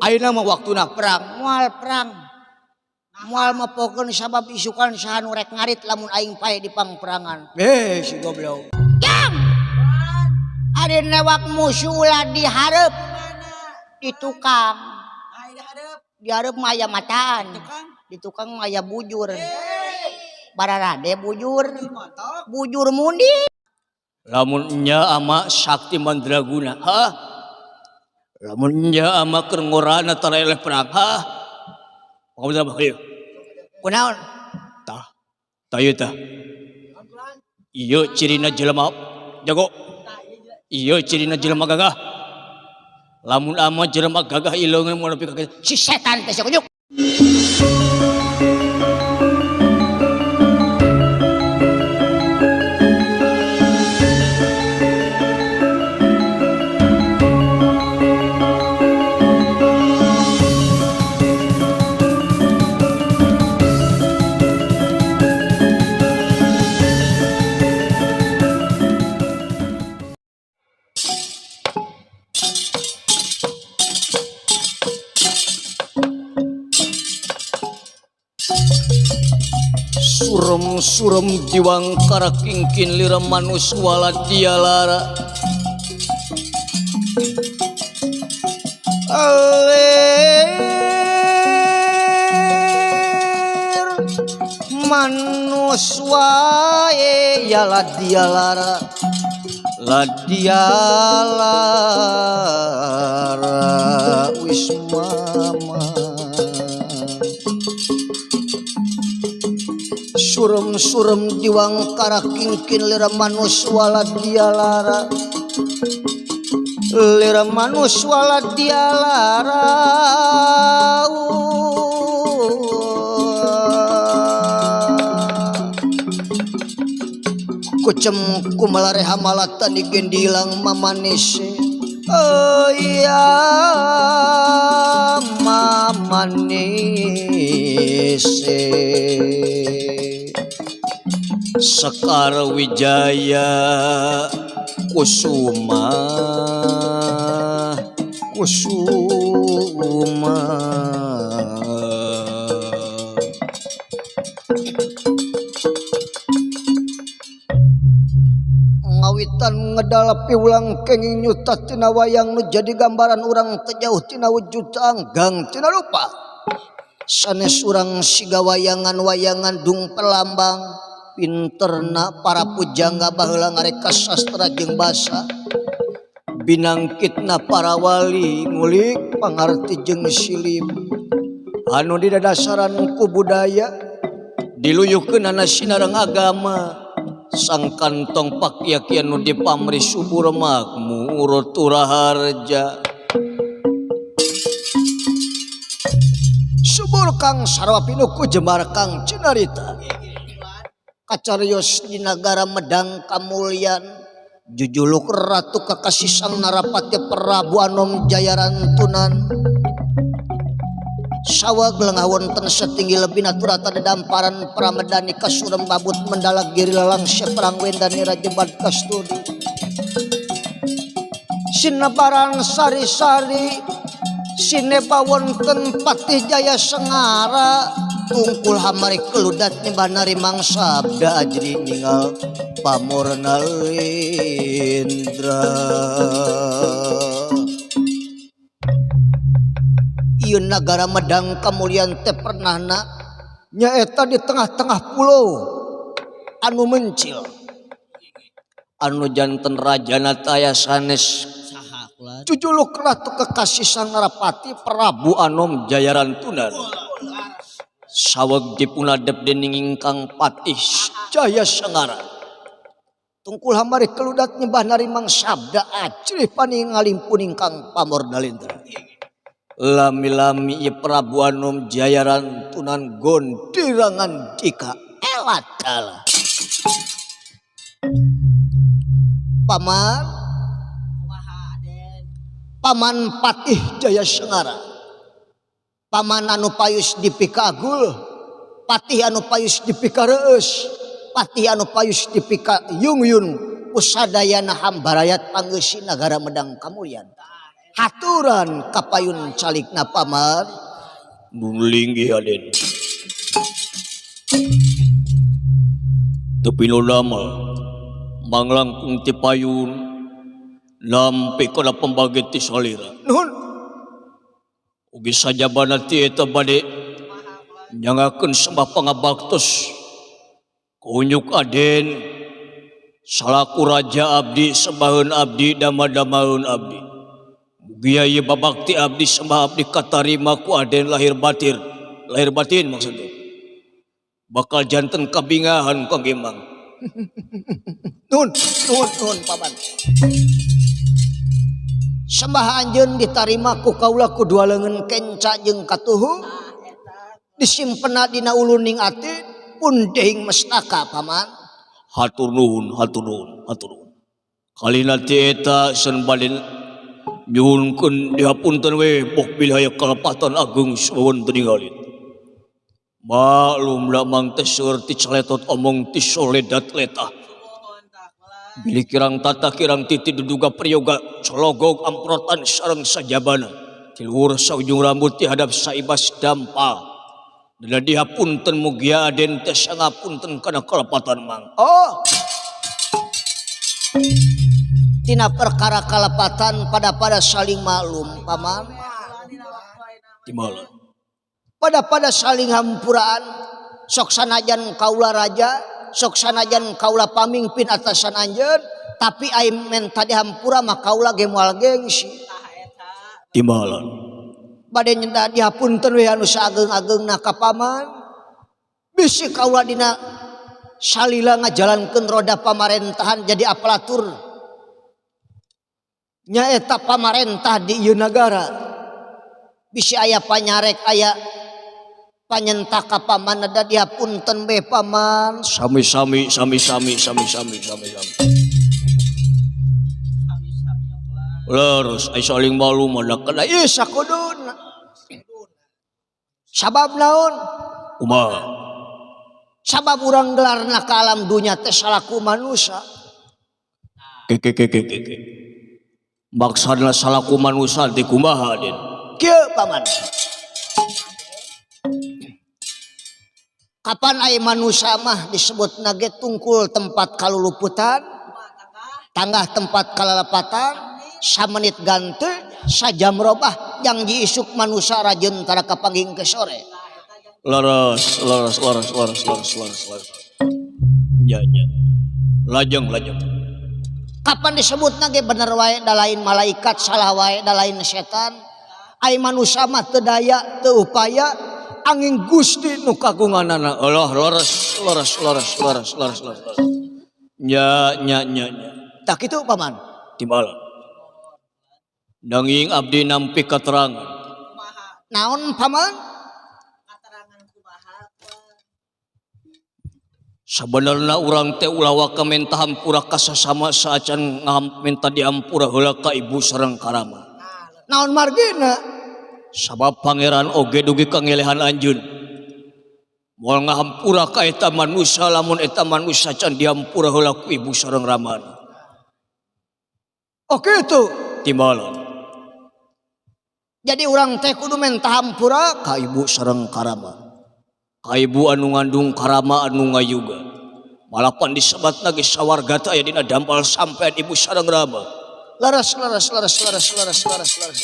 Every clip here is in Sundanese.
Ayeuna mah waktuna perang, moal perang. Moal mapokeun sabab isukan saha nu rek ngarit lamun aing pae di pangperangan. Eh si goblok. Jang. Ari newak musuh ulah dihareup. Di tukang. Di hareup mah aya mataan. Di tukang mah aya bujur. Bararade bujur. Bujur mundi. Lamun nya ama sakti mandraguna, hah? Lamun nya ama keur ngorana tareleh perang, hah? Pangabda mah ieu. Kunaon? Tah. Tah ieu tah. Ieu cirina jelema jago. Ieu cirina jelema gagah. Lamun ama jelema gagah ileungeun moal nepi ka si setan teh sakujuk. Surem-surem diwangkara kingkin lira manus waladialara. Alir manus wae ya ladialara. Ladialara wis mama. Surem-surem diwangkara kingkin lira manus waladialara. Lira manus waladialara. Kucem kumalareha malatan digendilang mamanis. Oh iya mamanis. Sekar Wijaya Kusuma Kusuma. Ngawitan ngedala piulang kenging nyuta tina wayang nu jadi gambaran urang teu jauh tina wujud anggang tina rupa. Sanes urang siga wayangan-wayangan dung perlambang. Pinterna para pujangga baheula ngareka sastra jeung basa. Binangkitna para wali ngulik pangarti jeung silip. Anu didadasaran ku budaya diluyuhkeunana sinareng agama. Sang kantong pakiakian nu dipamri subur makmur turaharja. Subur kang sarwa pinuku jembar kang cinarita. Kacarios di nagara Medang Kamulyan jujuluk ratu kekasih sang Narapati Prabu Anom Jayarantunan. Sawag lengah wonten setinggi lebih naturata dedamparan pramedani kasurem babut mendala giri lalang seperang wendani rajebat kasturi. Sinebaran sari-sari sineba wonten Patih Jaya Sengara. Tungkul hamari keludat nyebana rimang sabda ajri ninggal pamorna lindra. Ieu nagara Medang Kamulyan teh pernahna nyaeta di tengah-tengah pulau anu mencil. Anu janten rajana taya sanes jujuluk ratu kekasih sang Narapati Prabu Anom Jayarantunan. Saweg dipunadep dening ingkang Patih Jaya Sengara. Tungkul hamari keludat nyembah narimang sabda ajrih paningalimpuning ingkang pamor dalindra. Lami-lami ieu Prabu Anom Jayarantunan gondirangan dika elatala. Paman, Paman Patih Jaya Sengara. Paman anu payus dipikagul, patih anu payus dipikareus, patih anu payus dipika yung-yun, usadayana hambarayat panggeusi nagara Medang Kamulyan. Haturan kapayun calikna paman. Nun linggih aden. Tepi nu lama manglangkung ti payun nampi kana pambagit ti salira. Nuhun. Ugi sajabana ti eta bade nyangakeun sembah pangabaktos kunyuk aden salaku raja abdi sembaheun abdi dama-damaeun abdi. Mugia ieu babakti abdi sembah abdi katarima ku aden lahir batin, lahir batin maksudnya. Bakal janten kabingahan kangge mang. Nuhun, nuhun, nuhun paman. Sembah anjeun ditarima ku kaula ku dua leungeun kenca jeung katuhu. Disimpenna dina uluning ati pun dehing mestaka paman. Hatur nuhun, hatur nuhun, hatur nuhun. Kalina ti eta sen bade nyuhunkeun dihapunten we bok bilih aya kalepatan ageung suwun teu ningali. Maklum da mang teh seueur ti caletot omong ti soledat letah. Bilih kirang tata kirang titi duduga priyoga cologog amprotan sareng sajabana. Ti luhur saujung rambut ti hadap saibas dampal. Dan dihapunten mugia aden teh sangapunten kana kalepatan mang. Oh. Tina perkara kalepatan pada-pada saling maklum paman. Timalan. Pada-pada saling hampuraan sok sanajan kaula raja, sok sanajan kaula pamimpin atasan anjeun, tapi ai menta dihampura mah kaula ge moal gengsi. Timalan. Bade nyenda dihapunten we anu saageng-ageungna ka paman. Bisi kaula dina salila ngajalankeun roda pamarentahan jadi aparatur. Nyaeta pamarentah di ieu nagara. Bisi aya panyarek aya panyentak ka paman da dihapunten be paman. Sami-sami sami-sami sami-sami sami-sami. Leres ai saling malu mah da kana ieu sakuduna. Sabab naon? Kumaha? Sabab urang gelarna ka alam dunya teh salaku manusia. Ke ke ke ke ke. Maksudna salaku manusia teh kumaha den? Kieu paman. Kapan ai manusia mah disebutna ge tungkul tempat kaluluputan, tanggah tempat kalalepatan, samenit gante, sajam robah, jangji isuk manusia rajin tara kapanggih ke sore. Leres, leres, leres, leres, leres, leres, leres. Ya, ya. Lajeng, lajeng. Kapan disebutna ge bener wae da lain malaikat, salah wae da lain setan. Ai manusia mah teu daya, teu upaya, angin Gusti nu kagunganana. Allah, leres, leres, leres, leres, leres, leres, leres. Nya, nya, nya, nya. Tak kitu paman. Timbal. Nanging abdi nampi katerangan. Naon paman? Sabenerna urang teh ulah waka menta hampura ka sasama saacan menta dihampura heula ka ibu sareng karama. Naon margina? Sabab pangeran oge dugi ka ngelehan anjeun. Moal ngahampura ka eta manusia lamun eta manusia can dihampura heula ku ibu sareng ramana. Oke tuh. Timbalan. Jadi urang teh kudu menta hampura ka ibu sareng karama. Ka ibu anu ngandung karama anu ngayuga. Malapan disebatna ge sawarga teh aya dina dampal sampean ibu sareng rama. Leres, leres, leres, leres, leres, leres, leres.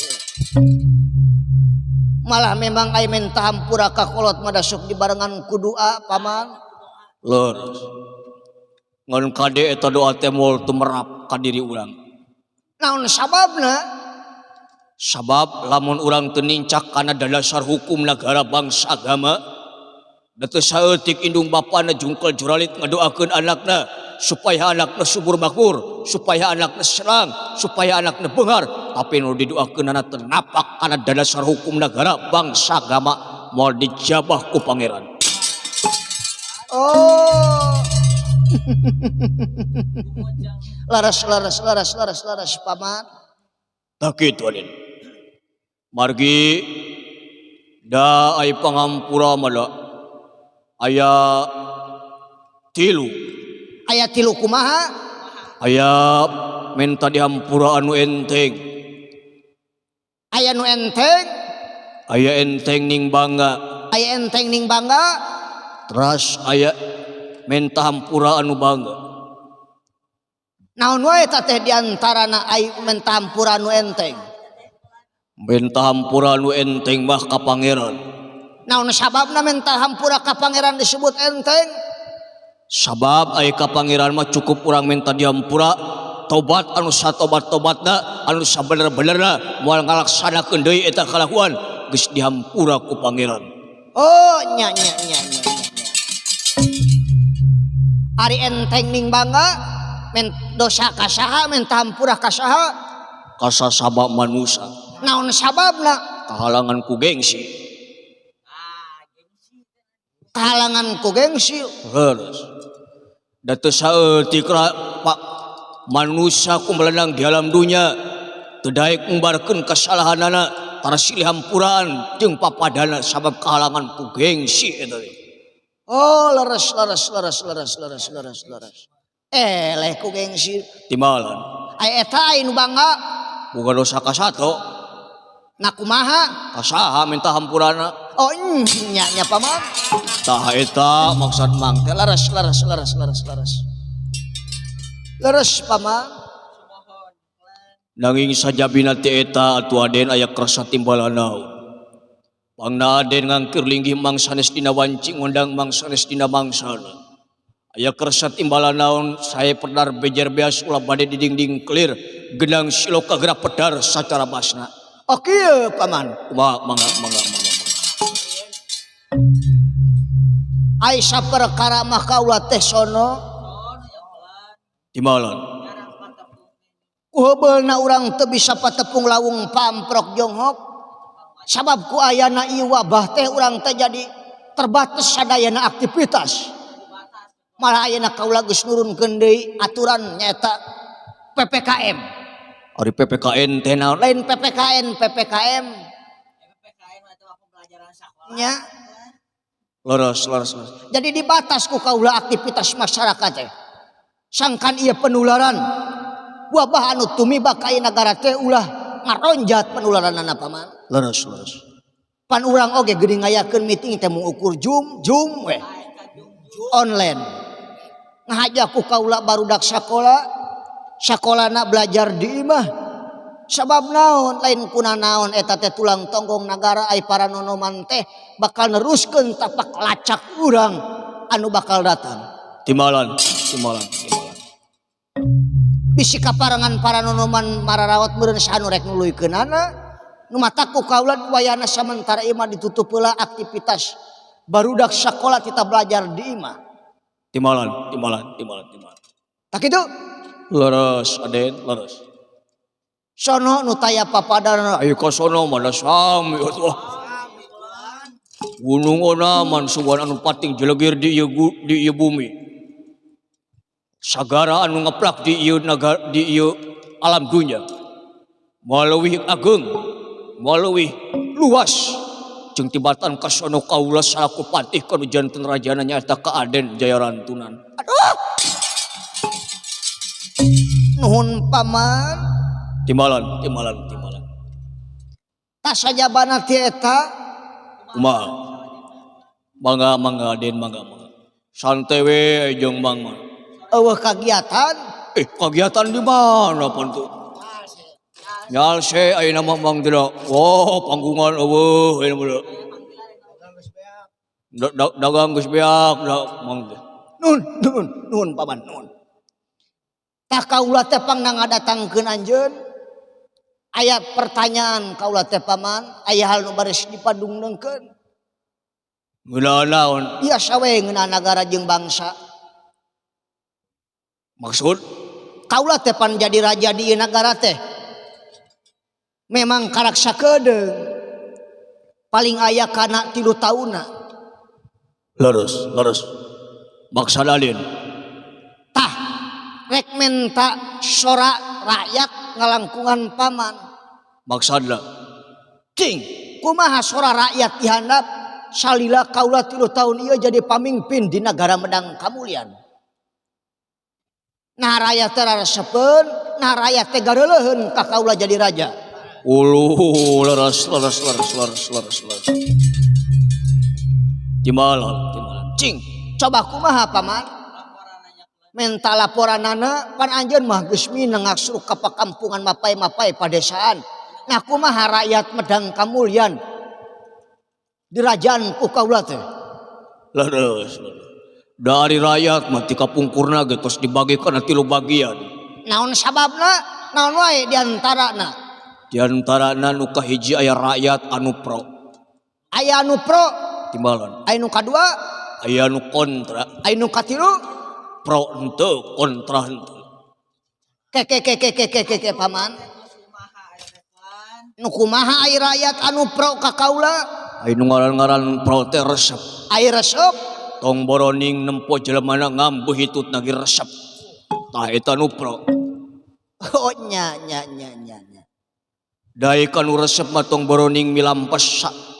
Malah memang ai menta hampura ka kolot mah dasuk dibarengan ku doa paman. Leres. Ngan kade eta doa teh moal tumerap ka diri urang. Naon sababna? Sabab lamun urang teu nincak kana dasar hukum negara bangsa agama, da teu saeutik indung bapana jungkel juralit ngadoakeun anakna supaya anakna subur makmur, supaya anakna serang, supaya anakna beunghar, tapi nu didoakeunana teu napak kana dasar hukum negara bangsa agama moal dijabah ku pangeran. Oh. Laras, laras, laras, laras, laras paman. Tak kitu aden. Margi da ai pangampura mah da aya tilu. Aya tilu kumaha? Aya menta dihampura anu enteng. Aya nu enteng, Aya enteng ning bangga, aya enteng ning bangga, teras aya menta hampura anu bangga. Naon wae eta teh diantarana ai menta hampura anu enteng? Menta hampura anu enteng mah ka pangeran. Naon sababna menta hampura ka pangeran disebut enteng? Sabab ai ka pangeran mah cukup urang menta dihampura, tobat anu satobat-tobatna, anu sabener-benerna moal ngalaksanakeun deui eta kalakuan geus dihampura ku pangeran. Oh nya nya nya nya nya. Ari enteng ning bangga men dosa ka saha menta hampura ka saha? Ka sasama manusa. Naon sababna? Kahalangan ku gengsi. Kahalangan ku gengsi. Leres. Da teu saeutik Pak manusa ku melenang di alam dunya teu daek ngumbarkeun kasalahanana tara silih hampuraan jeung papadana sabab kahalangan ku gengsi eta teh. Oh leres leres leres leres leres leres leres. Eleh ku gengsi. Timbalan. Ai eta ai nu bangga boga dosa ka sato. Na kumaha? Ka saha minta hampurana? Oh nya nya paman. Tah eta maksud mang teh leres leres leres leres leres. Leres paman. Nanging sajabina teh eta atuh aden aya kersa timbalan naon. Pangna aden ngangkir linggih mang sanes dina wanci ngondang mang sanes dina mangsana. Aya kersa timbalan naon sae pedar bejer beas ulah bade di dinding kelir genang siloka gerak pedar sacara basna. Oke paman. Kumaha mangga mangga mangga. Ai saperkara mah kaula teh sono. Timbalan. Kuheubeulna urang teu bisa patepung lawung pamprok jonghok. Sabab ku ayana ieu wabah teh urang teh jadi terbatas sadayana aktivitas. Malah ayeuna kaula geus nurunkeun deui aturan nyaeta PPKM. Ari PPKN teh naon? Lain PPKN, PPKM. Nya. Leres, leres, leres. Jadi dibatas ku kaula aktivitas masyarakat teh. Sangkan ieu penularan wabah anu tumiba ka ieu nagara teh ulah ngaronjat penularanana paman. Leres, leres. Pan urang oge geuning ngayakeun meeting teh mung ukur Zoom, Zoom we. Online. Ngahaja ku kaula barudak sakola, sakolana belajar di imah. Sabab naon lain kuna naon eta teh tulang tonggong nagara ai para nonoman teh bakal neruskeun tapak lacak urang anu bakal datang. Timbalan, timbalan, timbalan. Bisi kaparengan para nonoman mararawat meureun saha nu rek nuluykeunana. Nu matak ku kaula wayahna samentara ieu mah ditutup heula aktivitas barudak sakola kita belajar di imah. Timbalan, timbalan, timbalan, timbalan. Tak kitu? Leres, aden, leres. Sono nu taya papadana. Ayo ka sono mana sami atuh. Gunung onaman sugan anu pating jelegir di ieu di ieu bumi. Sagara anu ngeplak di ieu nagara di ieu alam dunya. Maleuwih ageng, maleuwih luas. Jeung tibatan ka sono kaula salaku patih kanu janten rajana nyaeta ka Aden Jayarantunan. Aduh. Nuhun paman. Timbalan, timbalan, timbalan. Tas sajabana ti eta. Kumaha? Mangga, mangga Aden, mangga, mangga. Santai we jeung mang mah. Eueuh kagiatan? Kagiatan di mana pan tuh? Nyalse ayeuna mah mang teh. Wah, panggungan eueuh ayeuna mah. Dagang geus beak da mang teh. Nuhun, nuhun, nuhun paman, nuhun. Tah kaula teh pangna ngadatangkeun anjeun. Aya pertanyaan kaula teh paman, aya hal nu baris dipadungneungkeun. Ngeunaan naon? Biasa we ngeunaan nagara jeung bangsa. Maksud? Kaula teh pan jadi raja di ieu nagara teh. Memang karak sakedeung. Paling aya kana 3 taunna. Leres, leres. Maksad alin. Tah, rek menta sora rakyat ngalangkungan paman. Maksudna? Cing, kumaha sora rakyat dihandap salila kaula 3 tahun ieu jadi pamimpin di nagara Medang Kamulian. Nah rakyat teh raresepeun, nah rakyat teh gareuleun ka kaula jadi raja. Uluh, leres leres leres leres leres leres. Timbalan, timbalan. Cing, coba kumaha, Paman? Menta laporanana pan anjeun mah geus mineng ngaksruk ka pakampungan, mapay-mapay padesaan. Nah, kumaha rakyat Medang Kamulyan di rajaan ku kaula teh? Leres, leres. Dari rakyat mah ti kapungkurna ge tos dibagi kana tilu bagian. Naon sababna? Naon wae diantarana? Di antarana nu kahiji aya rakyat anu pro. Aya anu pro. Timbalan. Aya nu kadua? Aya nu kontra. Aya nu katilu? Pro henteu, kontra henteu. Ke ke ke ke ke ke ke, ke, Paman. Nu kumaha ai rakyat anu pro ka kaula? Aya nu ngaran-ngaran pro teh resep. Ai resep? Tong boroning nempo jelemana ngambuh hitutna ge resep. Tah, eta nu pro. Oh, nya nya nya nya nya. Dai kanu resep mah tong boroning milampah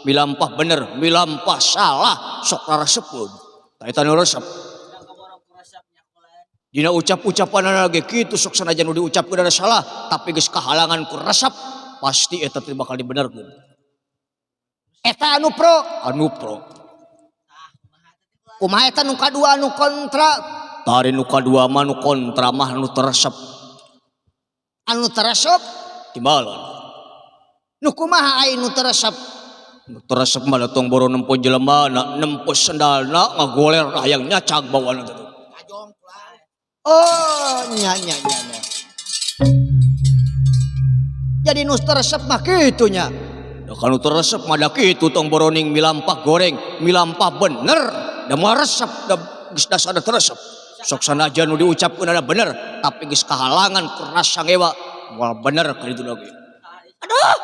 milampah bener, milampah salah, sok raresepeun. Tah, eta nu resep. Dina ucap-ucapanana ge kitu, sok sanajan nu diucapkeun ada salah, tapi geus kahalangan ku resep, pasti eta teh bakal dibenerkeun. Eta anu pro. Anu pro. Kumaha eta nu kadua, anu kontra? Tari nu kadua mah, nu kontra mah nu teresep. Anu teresep? Timbalan. Nu kumaha ai nu teresep? Nu teresep mah tong boro nempo jelema na, nempo sendalna ngagoler hayang nyacag bawana teh. Oh, nya nya nya nya. Jadi nu teresep mah kitu nya. Da kanu teresep mah da kitu, tong boroning milampah goreng, milampah bener, da moal resep, da geus dasarna teresep. Sok sanajan nu diucapkeun ada bener, tapi geus kahalangan ku rasa ngewa, moal bener ka ditu lagi. Aduh.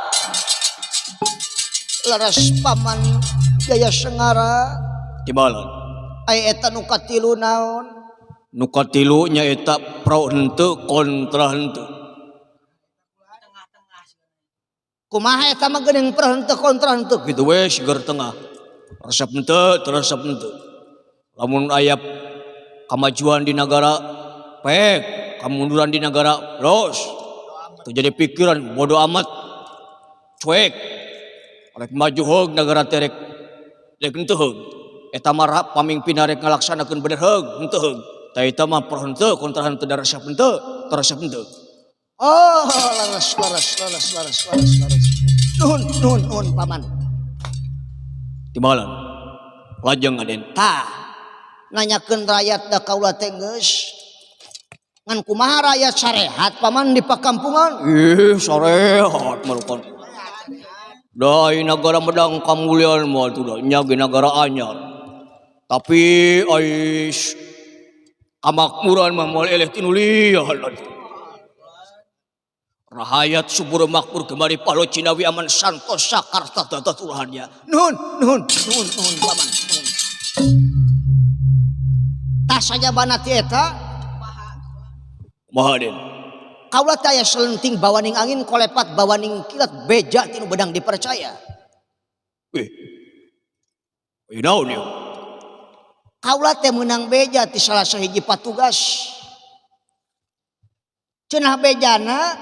Leres, Paman Jaya Sengara. Timbalan. Ai eta nu katilu naon? Nu katilu nyaeta pro henteu, kontra henteu. Kumaha eta mah geuning pro henteu kontra henteu? Kitu we sigar tengah. Resep henteu, teresep henteu. Lamun aya kamajuan di nagara, pek, kamunduran di nagara, los. Teu jadi pikiran, bodo amat. Cuek. Rek maju heug nagara teh, rek rek henteu heug. Eta mah pamimpin rek ngalaksanakeun bener heug, henteu heug. Tah, eta mah pro henteu, kontra henteu, da resep henteu, teresep henteu. Oh, leres leres leres leres leres leres. Nuhun, nuhun, nuhun, Paman. Timbalan. Lajeng, Aden. Tah, nanyakeun rakyat da kaula teh geus. Ngan kumaha rakyat, sarehat, Paman, di pakampungan? Ih, sarehat malukan. Da nagara Medang Kamulian mah atuh da nya ge nagara anyar. Tapi ais kamakmuran mah moal eleh tinu lian atuh. Rahayat subur makmur gemari palo cinawi aman santosa karta data turahannya. Nuhun, nuhun, nuhun, nuhun, Paman, nuhun. Tah, sajabana ti eta, Kumaha, Den? Kaula teh aya selenting bawaning angin kolepat bawaning kilat beja tinu bedang dipercaya. Wih. Wih, naon ya? Kaula teh meunang beja ti salah sahiji patugas. Cenah bejana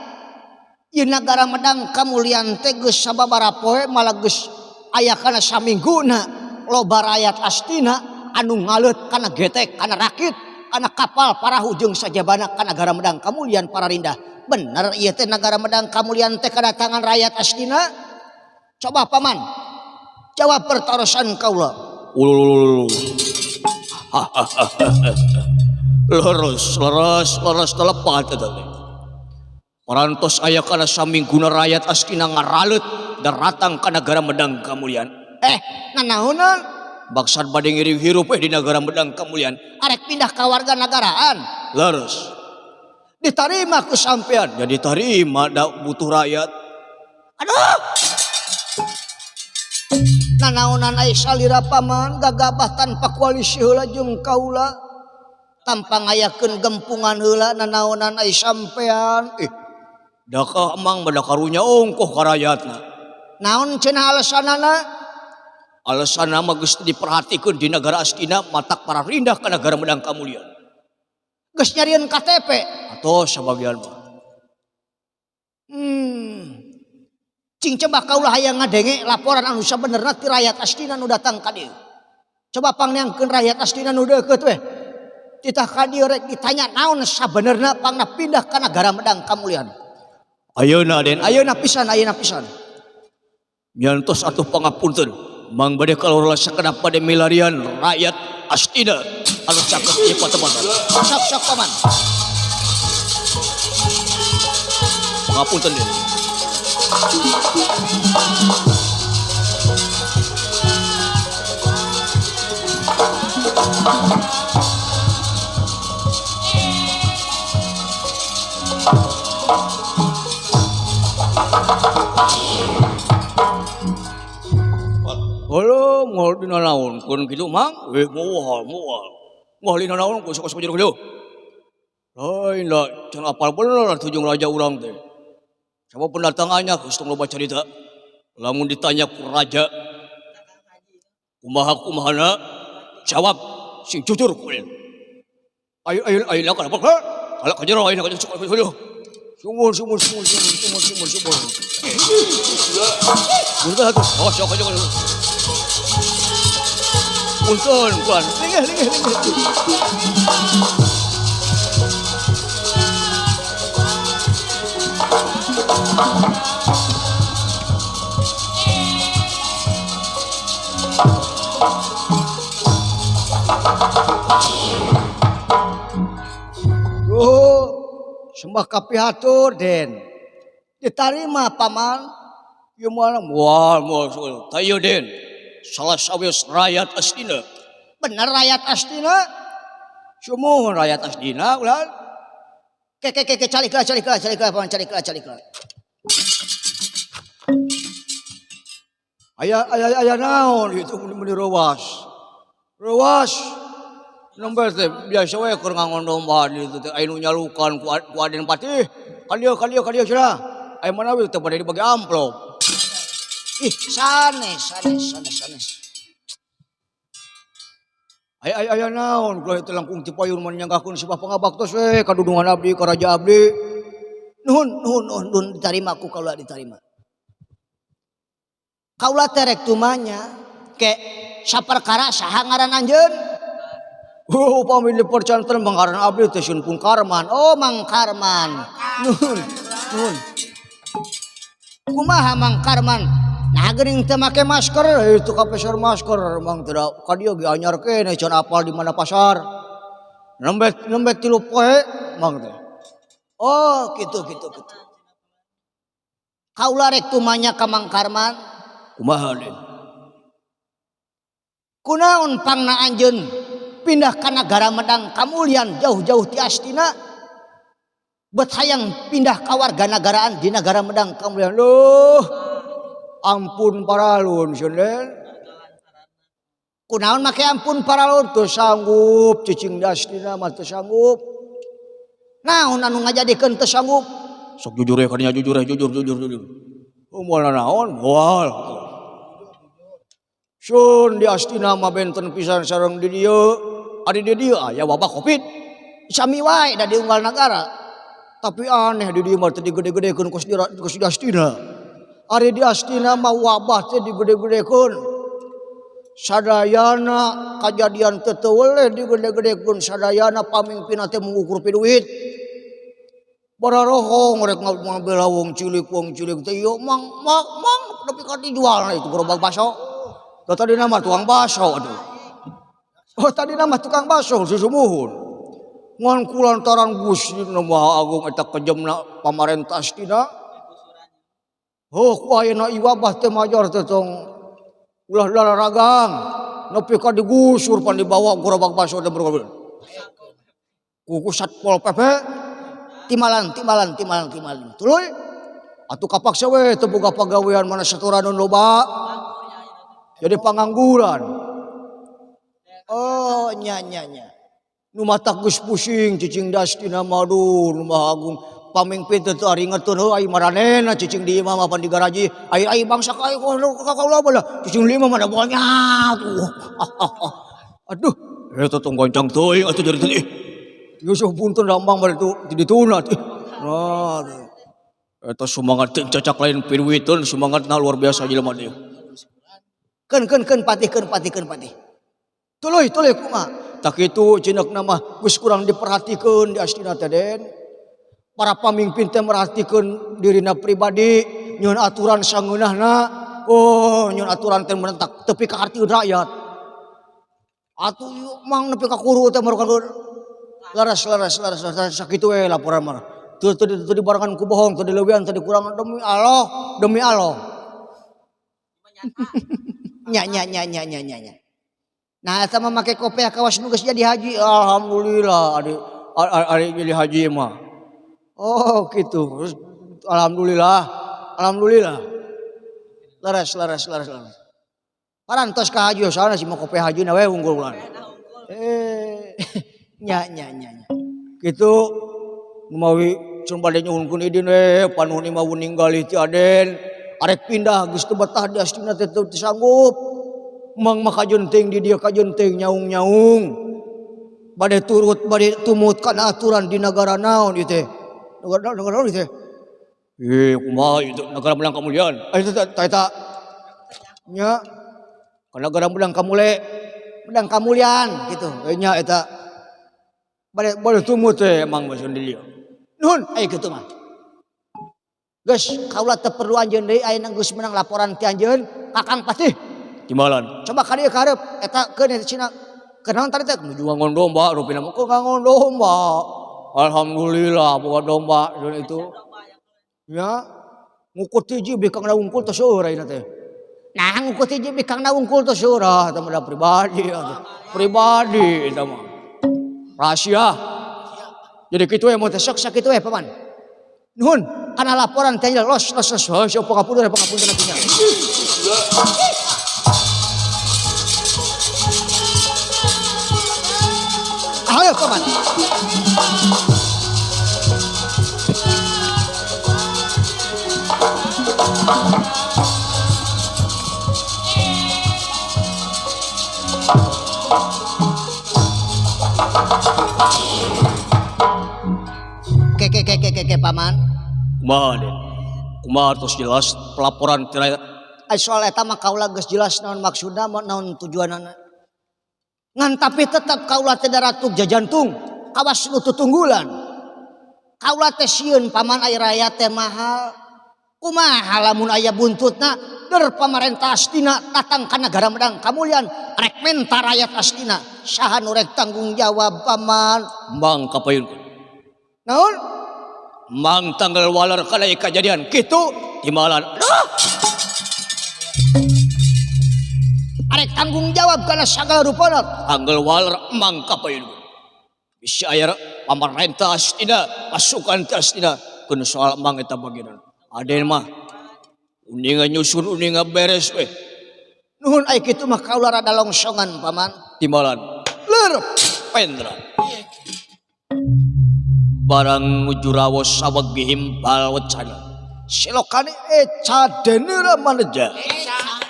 ieu nagara Medang Kamulian teh geus sababaraha poe, malah geus aya kana samingguna, loba rakyat Astina anu ngaleut kana getek, kana rakit, kana kapal parahu jeung sajabana ka nagara Medang Kamulian pararindah. Bener ieu teh nagara Medang Kamulian teh kedatangan rakyat Astina? Coba, Paman, jawab pertarosan kaula. Ululululu. Leres, leres, leres, telepat eta teh. Parantos aya kana samingguna rakyat Astina ngaraleut daratang ka nagara Medang Kamulian. Eh, nanaonan? Baksad bade ngiring hirup di nagara Medang Kamulian. Arek pindah ka warga nagaraan? Leres. Ditarima ku sampean? Jadi tarima, da butuh rakyat. Aduh. Nanaonan ai salira, Paman, gagabah tanpa koalisi heula jeung kaula? Tanpa ngayakeun gempungan heula, nanaonan ai sampean? Eh, da ka emang mah da karunya ongkoh ka rakyatna. Naon cenah alasanana? Alasanna mah geus diperhatikeun di nagara Astina matak pararindah ka nagara Medang Kamulian. Geus nyarieun KTP? Atos sabagian mah. Cing coba kaulah hayang ngadenge laporan anu sabenerna ti rakyat Astina nu datang ka dieu. Coba pangneangkeun rakyat Astina nu deukeut weh. Titah ka dieu rek ditanya naon sabenerna pangna pindah ka nagara Medang Kamulian. Ayeuna Den, ayeuna pisan, ayeuna pisan. Nyantos atuh pangapunten. Mang bade kalora sakedap bade milarian rakyat Astina anu caket ieu patempatan. Sok sok paman. Pangapunten Den. Halo, moal dina naon kun kitu Mang? Moal, moal. Moal dina naon kun sok-sok jero kitu. Lain lah, can apal bener tujung raja urang teh. Sabab pendatangannya geus tong loba carita. Lamun ditanya ku raja, kumaha kumahana, jawab sing jujur ku aing. Ayo, ayo, ayo, ayo, ayo, ayo, ka jero, ayo, ka jero, ka jero. Sumur, sumur, sumur, sumur, sumur, sumur, sumur. Punten atuh. Oh, sok aja, sok. Punten, kuan. Linggih, linggih, linggih. Duh, sembah kapihatur Den. Ditarima paman. Ieu mah moal, moal, moal. Tayo Den. Salah sawios rakyat Astina. Bener rakyat Astina? Sumuhun rakyat Astina ulah. Ke, ke, ke, ke, calik lah, calik lah, calik lah, paman, calik lah, calik lah. Aya, aya, aya naon itu meni rewas. Rewas. Nembe teh biasa we keur ngangon domba di ditu teh aya nu nyalukan ku Aden Patih. Ka dieu, ka dieu, ka dieu cenah. Aya mana we teh bade dibagi amplop. Ih, sanes, sanes, sanes, sanes. Aya, aya, aya naon kula teh langkung ti payun mah nyanggakeun sibah pangabaktos we kadudungan abdi ka raja abdi. Nuhun, nuhun, nuhun, nuhun ditarima ku kaula ditarima. Kaula teh rek tumanya ke saperkara saha ngaran anjeun? Oh, upami dipercanten mangaran abdi teh Sun Pun Karman. Oh, Mang Karman. Nuhun, nuhun. Kumaha Mang Karman? Nah, geuning teu make masker, itu kapeser masker, Mang teu da ka dieu ge anyar keneh can apal di mana pasar. Nembe, nembe 3 poe, Mang teh. Oh, kitu, kitu, kitu. Kaula rek tumanya ka Mang Karman. Kumaha, Den? Kunaon pangna anjeun pindah ka nagara Medang Kamulian jauh-jauh ti Astina? Bet hayang pindah ka warga nagaraan di nagara Medang Kamulian. Loh, ampun paralun Sunden. Kunaon make ampun paralun? Teu sanggup cicing di Astina mah teu sanggup. Naon anu ngajadikeun teu sanggup? Sok jujur ya kadinya, jujur ya, jujur, jujur, jujur. Oh, moal naon? Moal. Sun di Astina mah benten pisan sareng di dieu. Ari di dieu aya wabah Covid. Sami wae da di unggal nagara. Tapi aneh di dieu mah teu digede-gedekeun kos di, kos di Astina. Ari di Astina mah wabah teh digede-gedekeun. Sadayana kajadian teu teu weleh digede-gedekeun, sadayana pamimpinna teh mengukur piduit. Bararohong rek ngabela wong cilik, wong cilik teh ieu mang, mang, mang nepi ka dijualna itu gerobak baso. Tah tadi nama tukang baso aduh. Oh tadi nama tukang baso susumuhun. Ngan kulantaran Gusti Nu Maha Agung eta kejemna pamarentah Astina. Oh ku ayeuna iwabah teh majar teh tong ulah lararagang nepi ka digusur pan dibawa gerobak baso teh bergobil. Ku Satpol PP timalan, timalan, timalan, timalan. Tuluy atuh kapaksa we teu boga pagawean mana setoran nu loba. Jadi pangangguran. Oh, nya, nya, nya. Nu matak geus pusing cicing di Astina mah aduh Nu Maha Agung. Pamingpin teh teu ari ngetun heuh ai maranehna cicing di imah mah pan di garaji. Ai ai bangsa ka ai ka kaula mah lah. Cicing di imah mah da moal nyatu. Aduh, eta tong goncang teuing atuh jadi teh. Yusuf punten da ambang bari tu di dituna teh. Nah, Eta semangat teh cacak lain piduiteun semangatna luar biasa jelema teh. Keun keun keun patih keun patih keun patih. Tuluy tuluy kumaha? Tak kitu cenekna mah geus kurang diperhatikeun di Astina teh Den. Para pamimpin teh merhatikeun dirina pribadi, nyieun aturan sangeunahna. Oh, nyieun aturan teh menentak tepi ka hartieun rakyat. Atuh ieu mang nepi ka kuru teh merukan laras laras laras laras sakitu we laporan mah. Teu teu teu dibarengan ku bohong, teu dileuwihan, teu dikurangan demi Allah, demi Allah. Nya nya nya nya nya nya nya. Nah, eta mah make kopiah kawas nu geus jadi haji. Alhamdulillah ari ari jadi haji mah. Oh, gitu. Terus alhamdulillah. Alhamdulillah. Leres leres leres leres. Parantos ka haji soalna si mah kopiah haji na we unggul ulah. Eh, nya nya nya nya. Kitu mawi sun bade nyuhunkeun idin we panuhun imah ninggali ti Aden. Arek pindah geus teu betah di Astina teh teu sanggup. Mang mah kajenting di dieu kajenting nyaung-nyaung. Bade turut bade tumut kana aturan di nagara naon ieu teh. Nagara nagara naon ieu teh? Eh, kumaha ieu teh nagara Medang Kamulian? Ah itu teh eta. Nya. Ka nagara Medang Kamule, Medang Kamulian gitu. Eh nya eta. Bade bade tumut teh emang mah sun di dieu. Nuhun aya kitu mah. Geus kaula teu perlu anjeun deui ayeuna geus meunang laporan ti anjeun Kakang Patih. Timbalan. Coba ka dieu ka hareup eta keun eta cina. Kunaon tadi teh? Nuju ngangon domba rupina mah. Kok ngangon domba? Alhamdulillah boga domba dan itu. Ya, ngukut hiji bikangna wungkul teh seueur ayeuna teh. Nah, ngukut hiji bikangna wungkul teh seueur ah eta mah pribadi atuh. Pribadi eta mah. Rahasia. Jadi kitu we mah teh sok sakitu we paman. Nuhun kana laporan teh los los los. Heuh sok pangapunten pangapunten atuh nya. Ayo paman. Ke ke ke ke ke ke paman. Kumaha Den? Kumaha tos jelas pelaporan teh Ai soal eta mah kaula geus jelas naon maksudna naon tujuanana. Ngan tapi tetap kaula teh daratug jajantung kawas nu tutunggulan. Kaula teh sieun paman ai raya teh mahal. Kumaha lamun aya buntutna der pamarentah Astina datang ka nagara Medang Kamulian rek menta rakyat Astina saha nu rek tanggung jawab paman? Mang kapayunkeun. Naon? Mang tanggal waler kana ieu kajadian kitu timbalan. Aduh! Arek tanggung jawab kana sagala rupana. Tanggal waler mang kapayunkeun. Bisi aya pamarentah Astina, pasukan teh Astina keun soal mang eta bagian. Aden mah uninga nyusun uninga beres we. Nuhun ai kitu mah kaula rada longsongan paman. Timbalan. Leur Pendra. Barang nuju rawos saweg gihimpal wecana. Silokane eca denira maneja.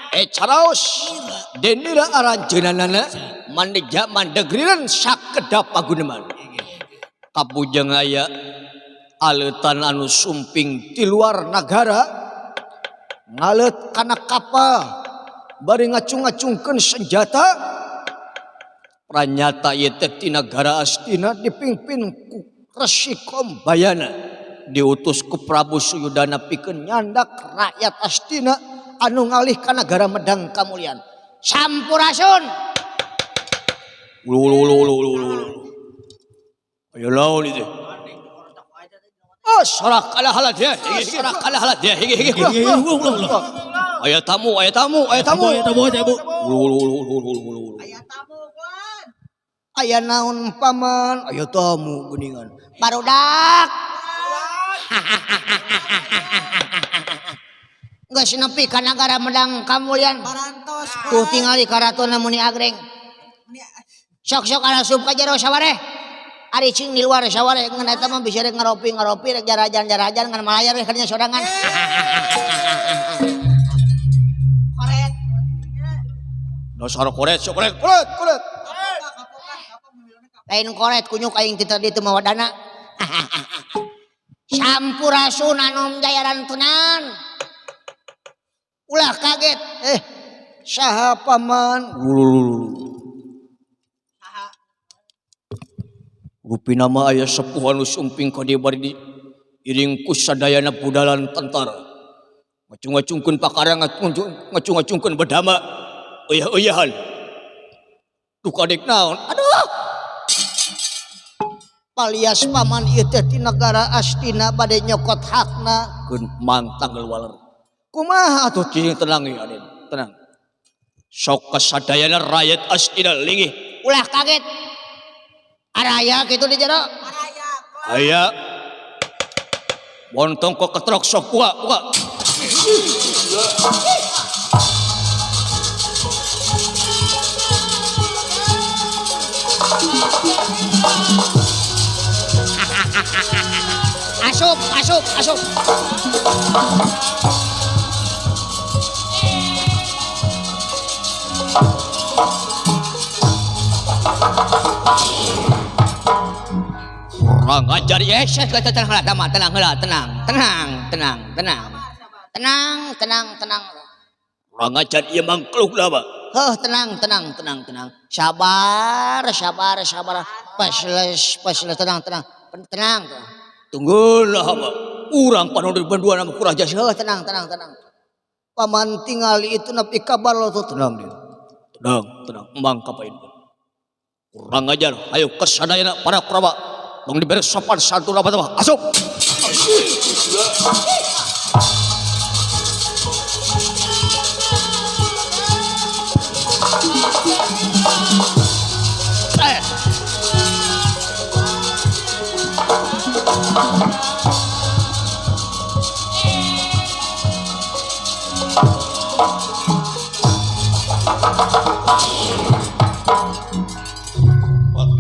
Eca raos denira aranjeunanana maneja mandegriran sakedap paguneman. Kapujeng aya aleutan anu sumping di luar nagara ngaleut kana kapal bari ngacung-ngacungkeun senjata pranyata ieu teh ti nagara Astina dipimpin ku Resi Kombayana diutus ku Prabu Suyudana pikeun nyandak rakyat Astina anu ngalih ka nagara Medang Kamulian. Sampurasun. Ulu ulu ulu ulu ulu ulu. Ayo lawan itu. Oh, sorak ala halat ya. Sorak ala halat ya. Hige hige. Aya tamu, aya tamu, aya tamu. Aya tamu, aya tamu. Ulu ulu ulu ulu ulu ulu. Aya tamu, Wan. Aya naon paman? Aya tamu geuningan. Barudak. Geus nepi ka nagara Medang Kamulian. Parantos. Tuh tingali karatonna muni agreng. Sok-sok arasup ka jero sawareh. Ari cing di luar sawareh ngan eta mah bisa rek ngaropi-ngaropi rek jarajan-jarajan ngan malayar we kadinya sorangan. Koret. Dasar koret, sok koret, koret, koret. Lain koret kunyuk aing ti tadi teu mawa dana. Sampurasun Anom Jayarantunan. Ulah kaget. Saha paman? Lulululu. Rupina mah aya sepuh anu sumping ka dieu bari diiring ku sadayana budalan tentara. Ngacung-ngacungkeun pakara, ngacung-ngacungkeun bedama. Uyah-uyahan. Duka dek naon? Aduh. Palias paman ieu teh ti negara Astina bade nyokot hakna. Keun mang tanggal waler. Kumaha atuh cing tenang ya Aden, tenang. Sok kasadayana rakyat Astina linggih. Ulah kaget. Araya kitu di jero. Araya. Aya. Bontong kok ketrok sok buka, buka. Asup, asup, asup. Kurang ajar ya, tenang, tenang, tenang, tenang, tenang, tenang, tenang, tenang, tenang, tenang. Kurang ajar ieu mangkluk lah, Pak. Heuh, tenang, tenang, tenang, tenang. Sabar, sabar, sabar. Pasles, pasles, tenang, tenang, tenang. Tunggulah, Pak. Urang panon berdua nama kurang ajar. Heuh, tenang, tenang, tenang. Paman tingali itu nepi kabar lo tuh. Tenang dia. Tenang, tenang. Emang kapain. Kurang ajar. Ayo kesadayana para kerabat. Tong diberi sopan santun apa apa. Asup.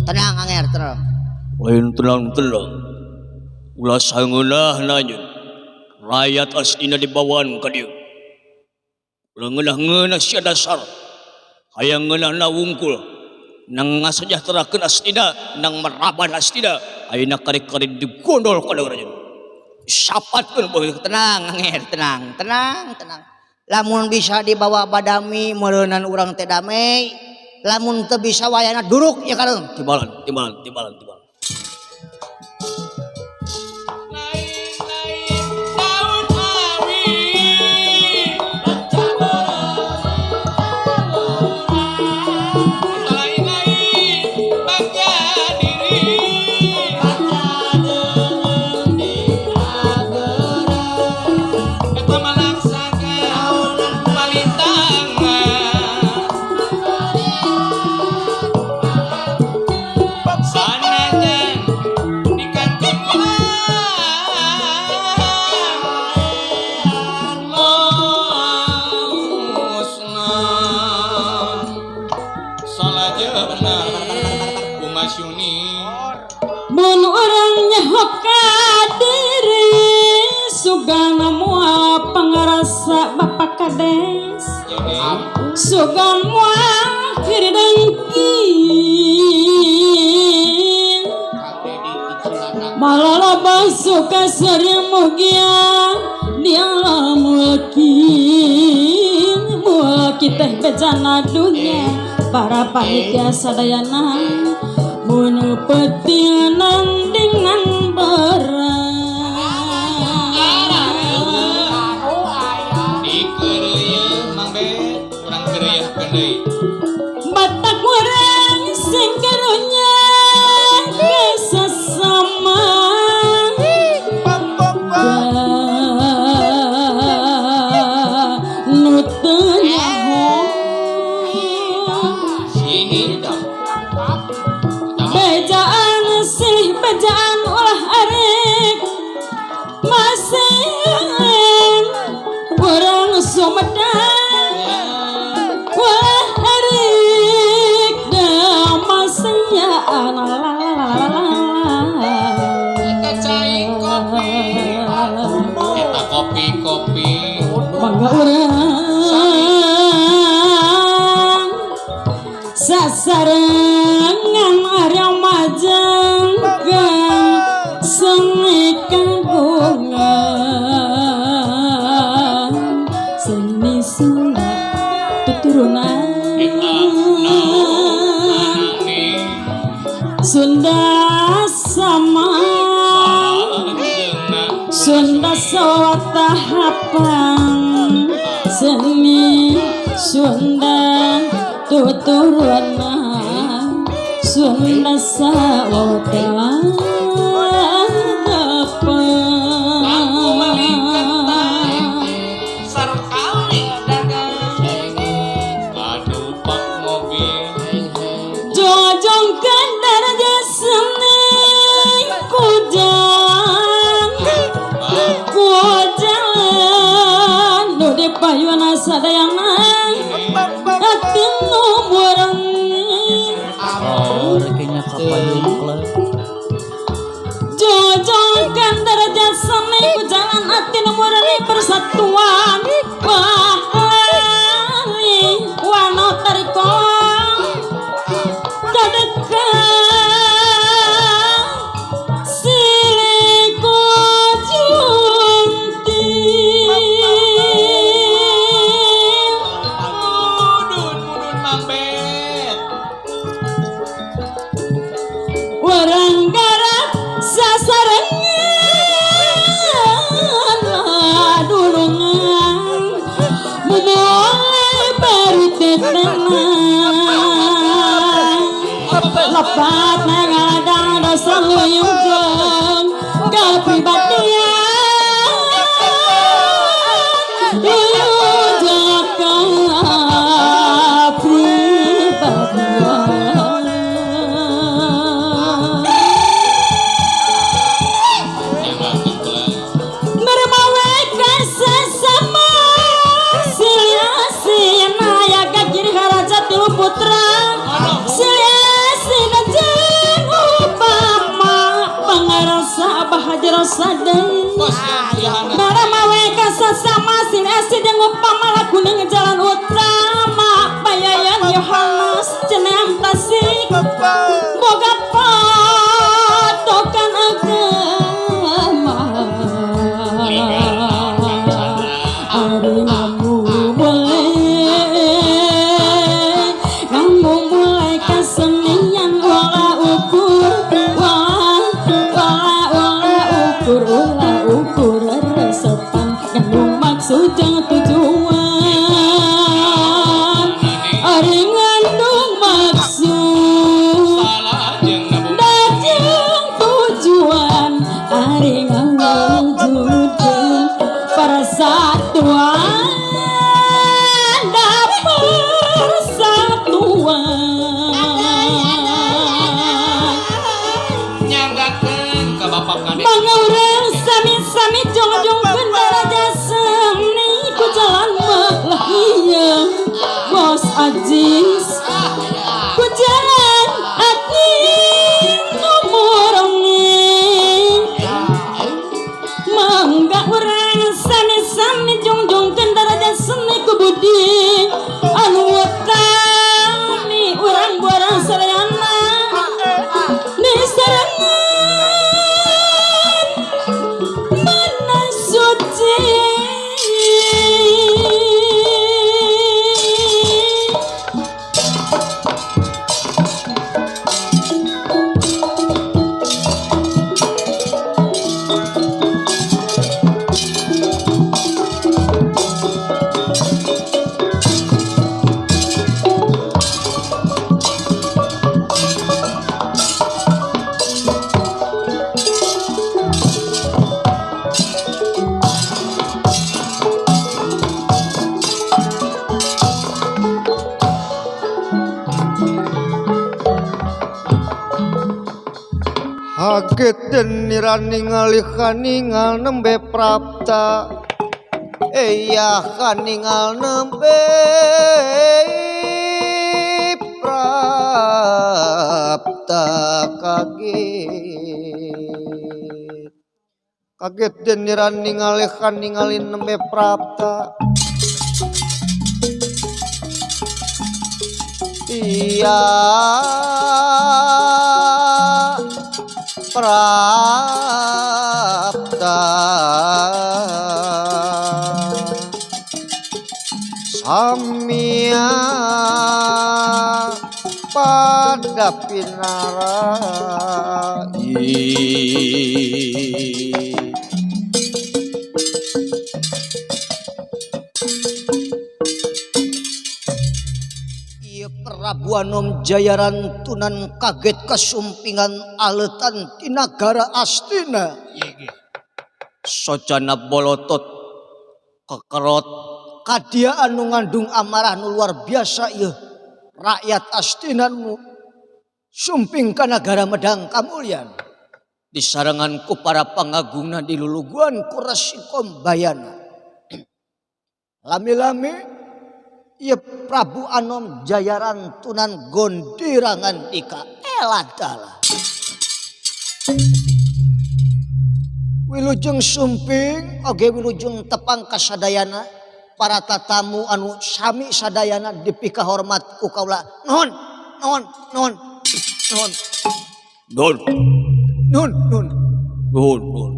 Tenang Anger, tenang. Lain tenang tenang. Ulah sangeunah nanya. Rakyat Astina dibawaan ka dieu. Ulah ngeunah-ngeunah sia dasar. Hayang ngeunahna wungkul. Nang ngasejahterakeun Astina, nang meraban Astina. Ayeuna kari-kari digondol ka raja. Sapatkeun bae. Tenang Anger, tenang, tenang, tenang. Lamun bisa dibawa badami meureunan urang teh damai. Lamun teu bisa wayana duruk ya kareung. Timbalan, timbalan, timbalan, timbalan. Mun urang nyahok ka diri sugana moal pangarasa Bapak Kades, sugan moal kiri dengki malaloba suka sering mugia dialah mulki mulki teh bejana dunya para panitia sadayana mun penting nandingan berat dikereuyeun Mang Bet urang kereuyeun deui batak urang sing karunya kesesama nu teu nyaho bejaan silih bejaan ulah arek masih urang Sumedang ulah arek da masih eta cai kopi eta kopi-kopi mangga urang sasarengan Arya Majengkeng seni kanggo Kita naon Sunda sama Sunda sawatahapang seni Sunda tuturunan Sunda sawatahapang Sarkali dagang aduh pak mobil Jojongkan daraja seni kujang kujalan nu di payuna sadayana ati nu murang Oh, rekinya kapayun klub. Jojongkan daraja seni kujalan ati nu murang persatuan wah lali wano tariko kadekan siliku junti mudun mudun Mang Bet warang garap sasarengan dulungan mulai baru tenang lepat mengadang dosa luyung kepribadian luyung kepribadian Mermawe sesama Siliasina ya kagiri haraja tilu putra Siliasina jeung upama Pangarasa bahaja sadai bos yang pilihan Naramawe kasasama Siliasina jeung upama lakuning jalan utama Bayayan Yohanes cenam Tasik Boga patokan agama Ari ngamu mulai ngamu mulai kesenian olah ukur wah wah olah ukur olah ukur resepan ngandung maksud jeung tujuan Ari ngandung maksud salah jeung nabu dajeng tujuan ari ngawujudkeun persatuan da persatuan nyanggakeun ka bapak kade Mangga sami-sami jongjongkeun daraja seni ku jalan mah iya bos Ajis ku jalan ati nu murni Mangga urang sami-sami jongjongkeun daraja seni ku budi anu utami urang buarang sadayana nisarangan mana suci Haget den nira ningali kaningal nembe prapta Eya kaningal nembe prapta kaget Kaget den nira ningali kaningalin nembe prapta Iya prapta samia Pada pinarai. Ieu Prabu Anom Jayarantunan kaget kasumpingan aletan ti nagara Astina. Socana bolotot kekerot kadia anu ngandung amarah nu luar biasa ieu rakyat Astina nu sumping ka nagara Medang Kamulyan disarengan ku para pangagungna diluluguan ku Resi Kombayana. Lami-lami ieu Prabu Anom Jayarantunan gondirangan dika eladala. Wilujeng sumping oge wilujeng tepang kasadayana para tatamu anu sami sadayana dipikahormat ku kaula. Nuhun, nuhun, nuhun, nuhun. Nuhun. Nuhun, nuhun. Nuhun, nuhun.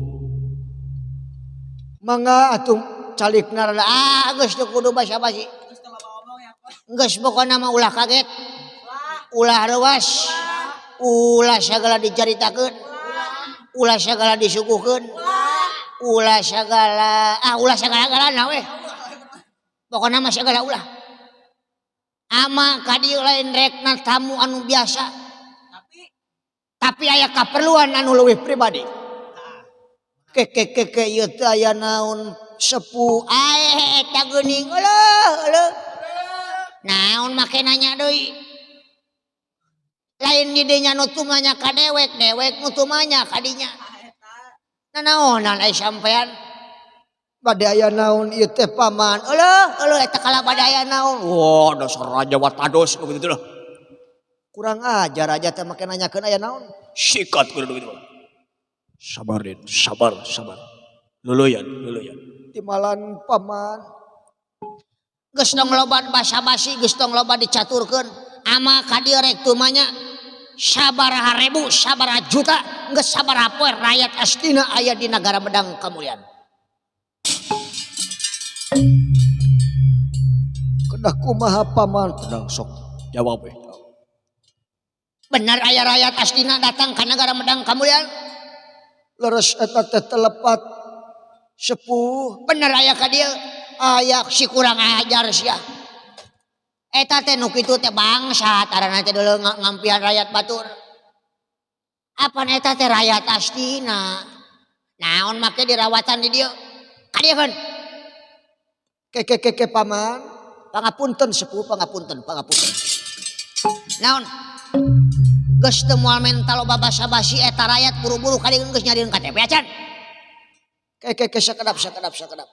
Mangga atuh calikna rada ah geus teu kudu basa-basi. Geus pokona mah ulah kaget. Ulah reuas. Ulah sagala dicaritakeun. Ulah sagala disuguhkeun. Ulah sagala ah ulah sagala-galana weh. Pokona mah sagala ulah. Ama ka dieu lain rekna tamu anu biasa. Tapi aya kaperluan anu leuwih pribadi. Keke ieu teh aya naon sepuh ae eta geuning eueuh eueuh. Naon make nanya deui. Lain di dinya nu tumanya ka dewek, dewek nu tumanya ka dinya. Nanaonan ai sampean? Bade aya naon ieu teh paman? Eueuh eueuh eta kalah bade aya naon? Wah, dasar raja watados begitu lah. Kurang ajar raja teh make nanyakeun aya naon? Sikat kudu gitu. Sabar Din, sabar, sabar. Luluyan, luluyan. Timalan paman. Geus tong loba basa-basi, geus tong loba dicaturkeun. Ama ka dieu rek tumanya sabaraha ribu, sabaraha juta, geus sabaraha poe rakyat Astina aya di nagara Medang Kamulyan. Kedah kumaha paman? Tenang sok, jawab we. Benar aya rakyat Astina datang ka nagara Medang Kamulyan? Leres eta teh telepat sepuh. Bener aya ka dieu? Aya si kurang ajar sia. Eta teh nu kitu teh bangsat arana teh deuleu ngampian rakyat batur. Apan eta teh rakyat Astina? Naon make dirawatan di dieu? Ka dieu keun. Keke keke paman, pangapunten sepuh, pangapunten, pangapunten. Naon? Geus teu moal menta loba basa-basi eta rakyat buru-buru ka dieu geus nyarieun KTP acan. Keke keke sakedap sakedap sakedap.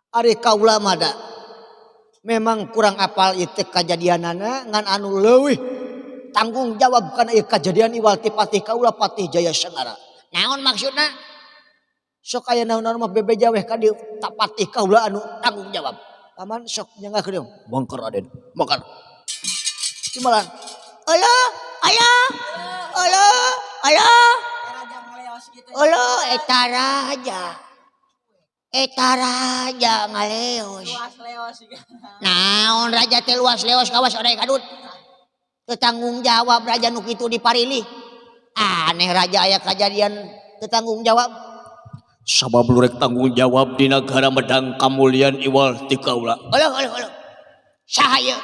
Ari kaula mah da memang kurang apal ieu teh kajadianana ngan anu leuwih tanggung jawab kana ieu kajadian iwal ti patih kaula Patih Jaya Sengara. Naon maksudna? Sok aya naon-naon mah bebeja weh ka dieu ta patih kaula anu tanggung jawab. Paman sok nyangga ka dieu. Mangker Raden, mangker. Timalan. Alah, alah. Alah, alah. Alah eta raja. Eta raja ngaleos. Naon raja teh luas leos kawas orai kadut. Teu tanggung jawab raja nu kitu diparilih. Aneh raja aya kajadian teu tanggung jawab. Sabab lu rek tanggung jawab di nagara Medang Kamulyan iwal ti kaula. Alah alah alah. Saha ieu?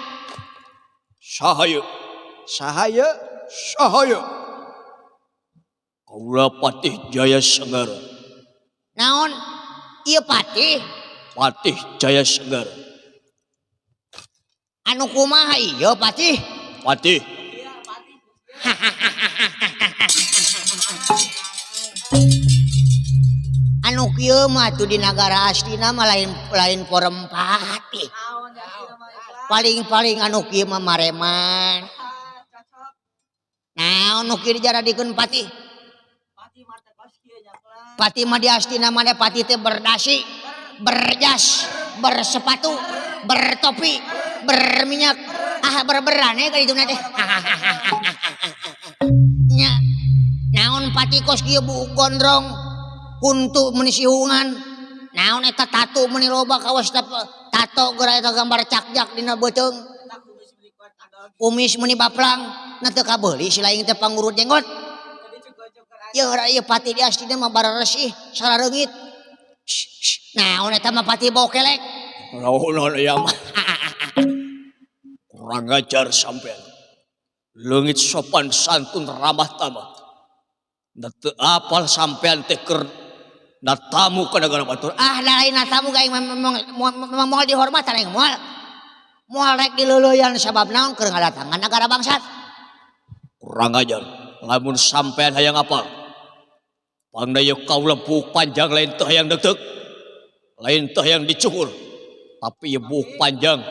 Saha ieu? Saha ieu? Saha ieu? Kaula Patih Jaya Sengara. Naon? Ieu patih? Patih Jaya Sengara. Anu kumaha ieu patih? Patih. Anu kieu mah tuh di nagara Astina mah lain lain porempatih. Paling-paling anu kieu mah mareman. Naon nu kieu dijaradikeun patih? Patih mah di Astina mah patih teh berdasi, berjas, bersepatu, bertopi, berminyak, ah berberane ka dituna teh. Nya naon patih kos kieu buuk gondrong, huntu meuni sihungan. Naon eta tatu meuni loba kawas tato geura eta gambar cakjak dina beuteung. Kumis meni baplang na teu kabeuli si laing teh pangurut jenggot. Yeuh ieu patih di astina mah bararesih sarareungit. Naon eta mah patih bau kelek. Naon aya mah. Kurang ajar sampean. Leungit sopan santun ramah tamah. Da teu apal sampean teh keur natamu ka nagara batur. Ah da lain natamu ga aing memang moal dihormatan aing moal. Moal rek dileuleyan sabab naon keur ngadatangan nagara bangsat. Kurang ajar. Lamun sampean hayang apal. Pangna ieu kaula buuk panjang lain teu hayang deuk-deuk. Lain teu hayang dicukur. Tapi ieu buuk panjang,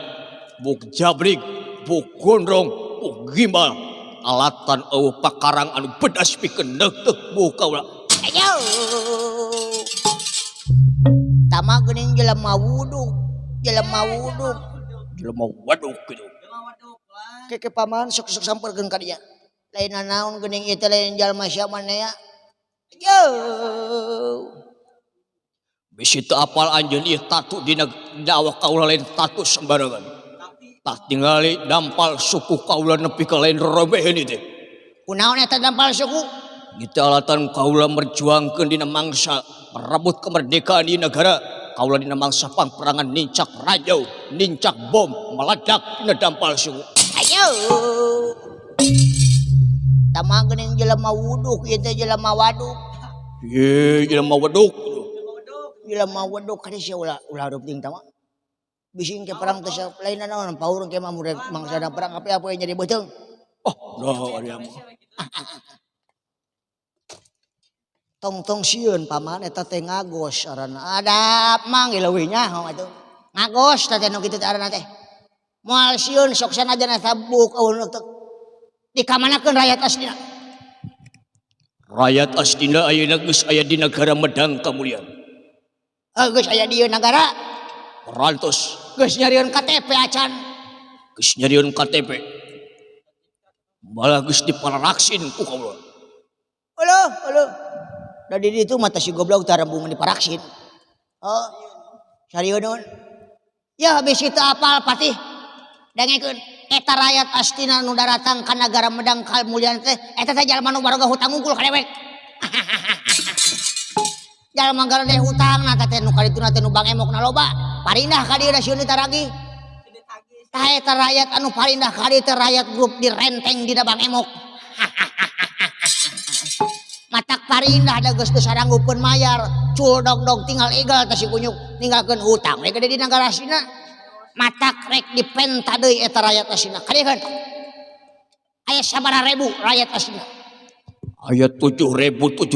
buuk jabrik, buuk gondrong, buuk gimbal. Alatan eueuh pakarang anu bedas pikeun deuk-deuk buuk kaula. Ayo. Tama geuning jelema wuduk, jelema wuduk. Jelema waduk kitu. Keke paman sok-sok samperkeun ka dinya. Lain naon geuning ieu teh lain jalma sia maneh ya. Yo. Bisi teu apal anjeun ieu tatu dina awak kaula lain tatu sembarangan. Tah tingali dampal suku kaula nepi ka lain robehen ieu teh. Kunaon eta dampal suku? Ieu alatan kaula merjuangkeun dina mangsa merebut kemerdekaan di negara. Kaula dina mangsa pangperangan nincak ranjau, nincak bom, meledak dina dampal suku. Ayo. Tama geuning jelema wuduk ieu teh jelema waduk. Ye, jelema waduk. Jelema waduk kade sia ulah ulah hirup ting tama. Bisi engke perang teh lain naon paur engke mah murek mangsana perang api-api jadi beuteung. Oh, nah ari mah. Tong-tong sieun paman eta teh ngagos aranna. Adap mang leuwih nyaho atuh. Ngagos teh nu kitu teh aranna teh. Moal sieun sok sanajan eta buuk eueuh teh. Dikamanakeun rakyat aslina? Rakyat aslina ayeuna geus aya di nagara Medang Kamulian. Geus aya di ieu nagara. Rantos. Geus nyarieun KTP acan. Geus nyarieun KTP. Malah geus diparaksin ku kaula. Uluh, uluh. Da di ditu mah teh si goblok teh rembungan diparaksin. Oh. Sarieun. Ya bisi teu apal patih. Dengekeun. Eta rakyat astina nu daratang ka nagara Medang Kamulian teh eta teh jalma nu baroga hutang unggul ka dewek. Jalma garede hutang na teh nu kadituna teh nu Bang Emokna loba. Parindah ka dieu da sieun ditaragi. Tah eta rakyat anu parindah ka dieu teh rakyat grup di renteng dina Bang Emok. Matak parindah da geus teu saranggupeun mayar, cul dog-dog tinggal igal teh si kunyuk ninggalkeun hutang we gede di nagara astina. Matak rek dipenta deui eta rakyat asina. Kadiekeun. Aya sabaraha ribu rakyat asina? Aya 7.770.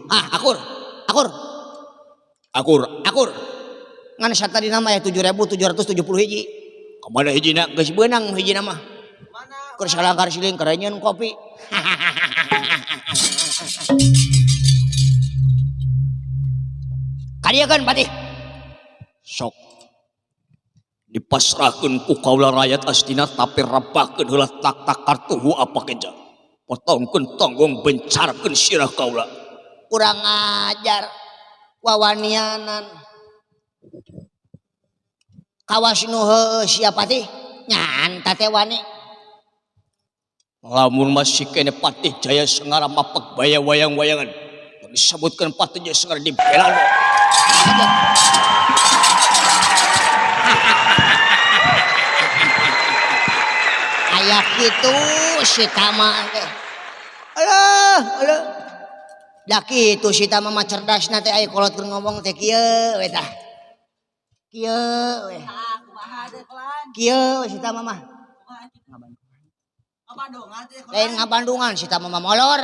Ah, akur. Akur. Akur. Akur. Ngan satadina mah aya 7.770 hiji. Kamana hijina? Geus beunang hijina mah. Keur salangkar siling kerenyeun kopi. Kadiekeun patih. Sok. Dipasrahkeun ku kaula rakyat astina tapi rebahkeun heula tak-tak kartuhu apa kenja. Potongkeun tonggong bencarkeun sirah kaula. Kurang ajar wawanianan. Kawas nu heueuh sia patih nyanta teh wani. Lamun masih kene Patih Jaya Sengara mapek baya wayang-wayangan. Disebutkeun Patih Jaya Sengara di belano. Aya kitu si Tama teh. Alah, alah. Da kitu si Tama mah cerdasna teh aya kolot keur ngomong teh kieu we tah. Kieu we. Kieu we si Tama mah. Lain ngabandungan si Tama mah molor.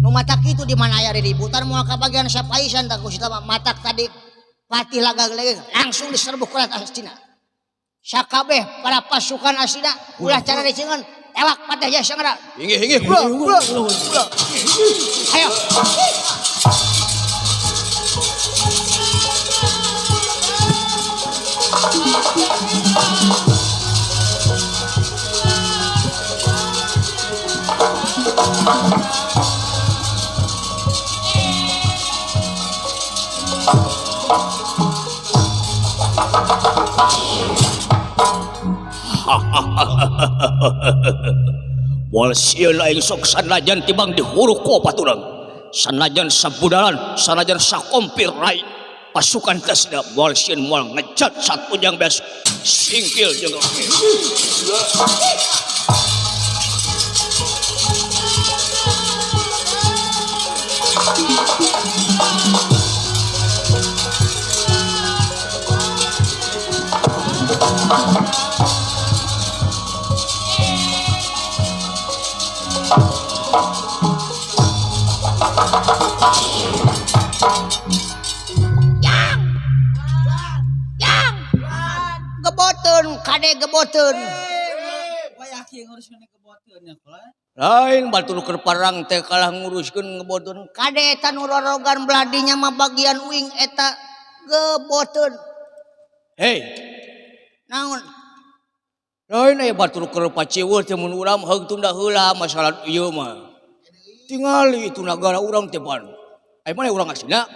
Nu matak kitu di mana aya riributan moal kabagian sapaisan tah ku si Tama matak tadi patih lagag-lagag langsung diserbu ku rakyat astina. Sakabeh para pasukan astina ulah cara dicengan telak Patih Jaya Sengara. Inggih, inggih. Ulah, ulah, ulah. Ayo. Moal sieun aing sok sanajan tibang dihuruk ku opat urang. Sanajan sabudalan, sanajan sakompir rai. Pasukan tasda moal sieun moal ngejat satunjang beas singkil jeung oke. Yang. Yang. Geboteun kade geboteun. Wayah kieu nguruskeun geboteun nya kula. Lain batur keur parang teh kalah nguruskeun ngeboteun. Kade eta nu rorogan beladinya mah bagian uing eta geboteun. Hei, Naon? lain aya batur keur paciweuh teh mun urang heug tunda heula masalah ieu mah. Tingali itu nagara urang teh pan. Aya mana urang aslina?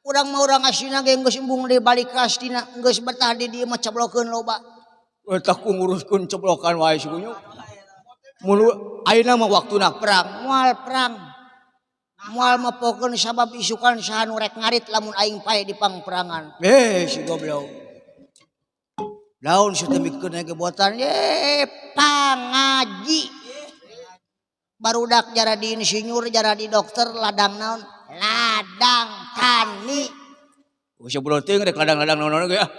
Urang mah urang aslina ge geus embung deui balik ka astina, geus betah di dieu mah ceblokeun loba. Eta ku nguruskeun ceblokan wae si kunyuk. Mun ayeuna mah waktuna perang, moal perang. Moal mopokeun sabab isukan saha nu rek ngarit lamun aing pae di pangperangan. Eh si goblok. Daun si teh mikeun gebotan ye pangaji. Barudak jaradi insinyur, jaradi dokter, ladang naon? Ladang tani. Usah bodoh teuing rek ladang-ladang naon-naon ge ah.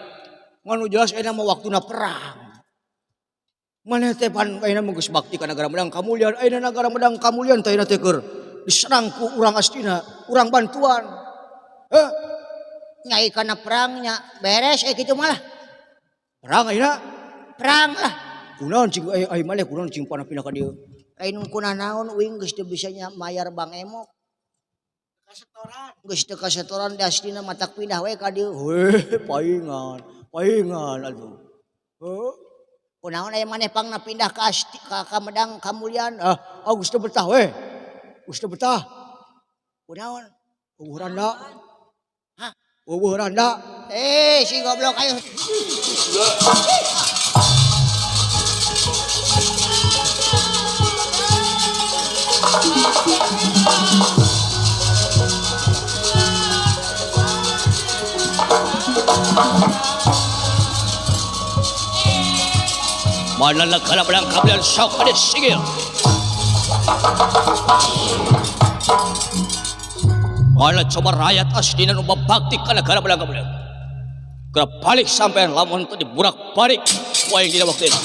Ngan nu jelas ayeuna mah waktuna perang. Maneh teh pan ayeuna mah geus bakti ka nagara Medang Kamulyan, ayeuna nagara Medang Kamulyan teh ayeuna teh keur diserang ku urang astina, urang bantuan. Heh, Nyai kana perangnya beres kitu mah lah. Perang ayeuna? Perang lah. Kunaon cing ai maneh kunaon cing panah pindah ka dieu? Lain kunanaon uing geus teu bisa nya mayar Bank Emok. Kasetoran. Geus teu kasetoran di astina matak pindah we ka dieu. Weh, paingan, paingan atuh. Heuh. Kunaon aya maneh pangna pindah ka asti ka Medang Kamulyan? Ah, ah geus teu betah we. Geus teu betah. Kunaon? Eueuh randa. Hah? Eueuh randa. Eh, si goblok ayo. Mana nagara Medang Kamulyan sok ade sigil. Mana coba rakyat aslina nu babakti ka nagara Medang Kamulyan. Geura balik sampean lamun teu diburak balik ku aing dina waktu ini.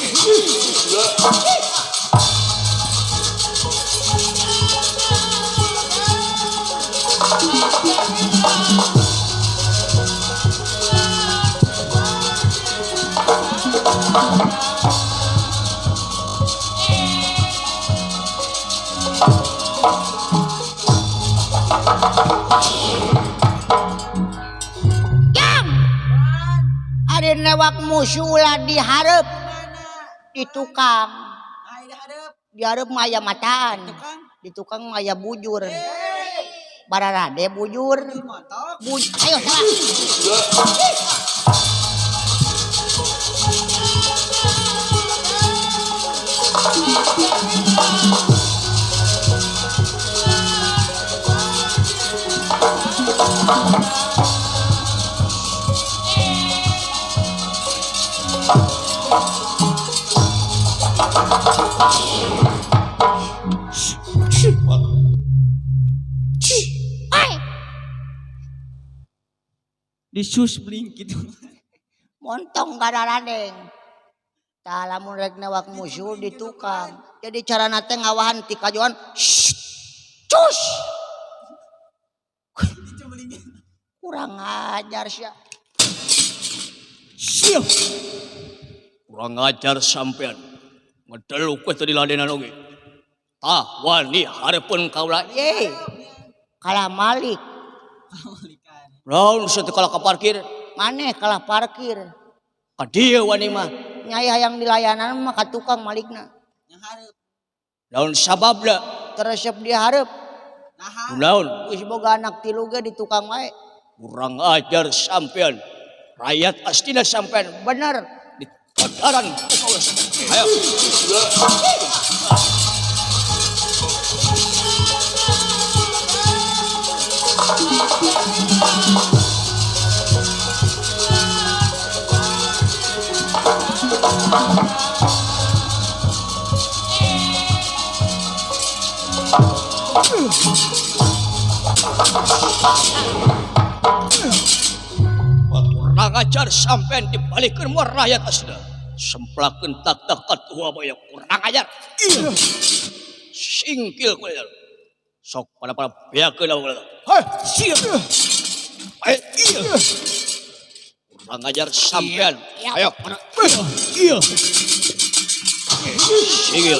Jang. Ari newak musuh ulah dihareup di tukang. Ai dihareup. Dihareup mah aya mataan. Tukang. Di tukang mah aya bujur. Bararade bujur. Montok. Ayo salah. Disus bling gitu. Montong gararadeng. Tah lamun rek newak musuh di tukang. Jadi carana teh ngawahan ti kajohan. Cus. Kurang ajar sia. Siap. Kurang ajar sampean. Ngedeluk we teu diladenan oge. Tah wani hareupeun kaula. Ye. Kalah malik. Naon sia teh kalah ka parkir? Maneh kalah parkir. Ka dieu wani mah. Nyai hayang dilayanan mah ka tukang malikna. Yang hareup. Naon sababna? Teresep dihareup. Naha. Naon? Geus boga anak tilu ge di tukang wae. Kurang ajar sampean. Rakyat astina sampean. Bener. Edaran. Ayo. Kurang ajar sampean dibalikeun moal rakyat asli. Semplakeun tak-tak katua bae kurang ajar. Singkil ku ajar. Sok pada-pada beakeun awak. Hei, sia. Ayo, iya. Kurang ajar sampean. Ayo. Iya. Singkil.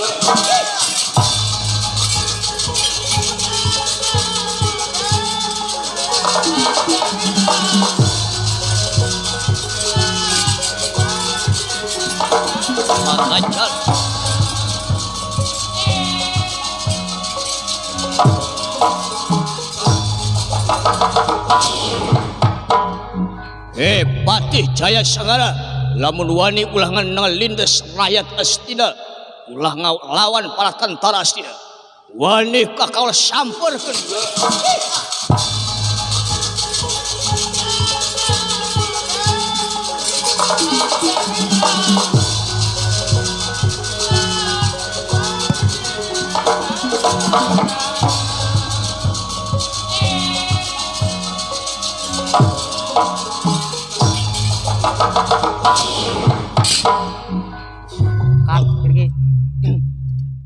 Kurang ajar. Patih Jaya Sangara, lamun wani ulah ngalindes rakyat Astina, ulah ngalawan para tentara Astina. Wani ka kaula sampeurkeun.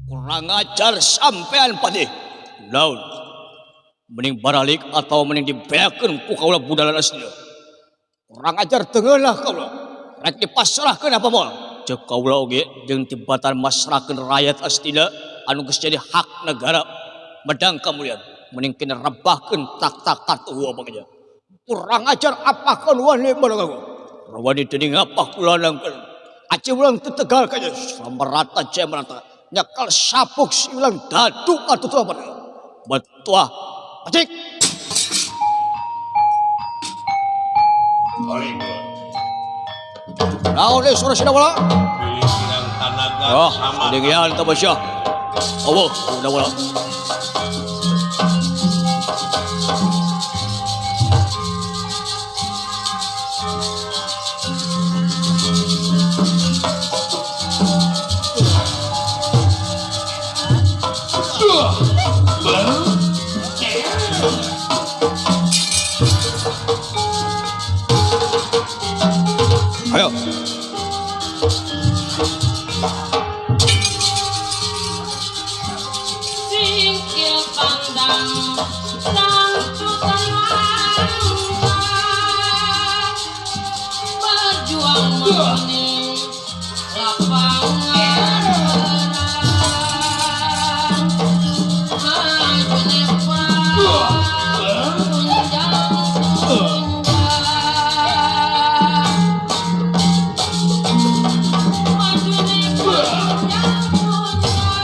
Kurang ajar sampean Patih. Naon? Mending baralik atau mending dibeakeun ku kaula budalan asli. Kurang ajar tengelah kaula. Rek dipasrahkeun apa moal? Ceuk kaula oge jeung tibatan masrahkeun rakyat astina anu geus jadi hak negara medang kamulian. Mending kena rebahkeun tak-tak katuhu abangnya. Kurang ajar apakeun wani barang aku. Rawani dening apa kulanangkeun. Aceh ulang tetegal kaya merata cek merata nyakal sapuk si ulang dadu atuh tuh apa betuah pacik naon deh suara sina wala oh dingin tamasya Allah udah wala. Ayo. Singkil pandang dangdutan wangsa berjuang mening lapangan perang maju nepal tunjang tunjang maju nepal tunjang tunjang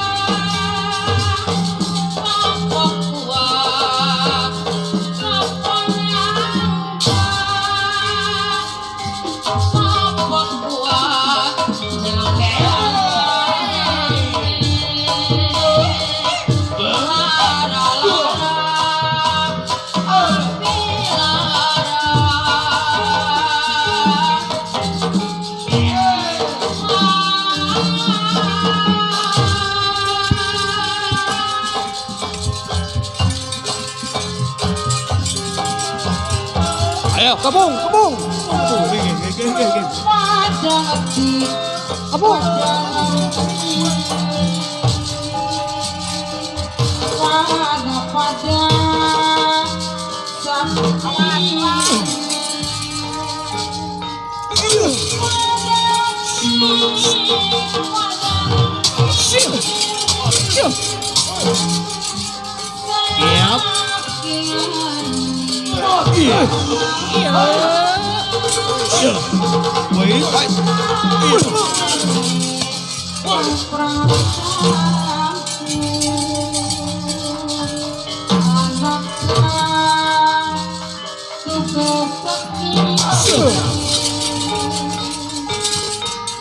kapok kuat kapok nyangka kapok kuat Ayo, kabung, kabung. Kabung. Siap.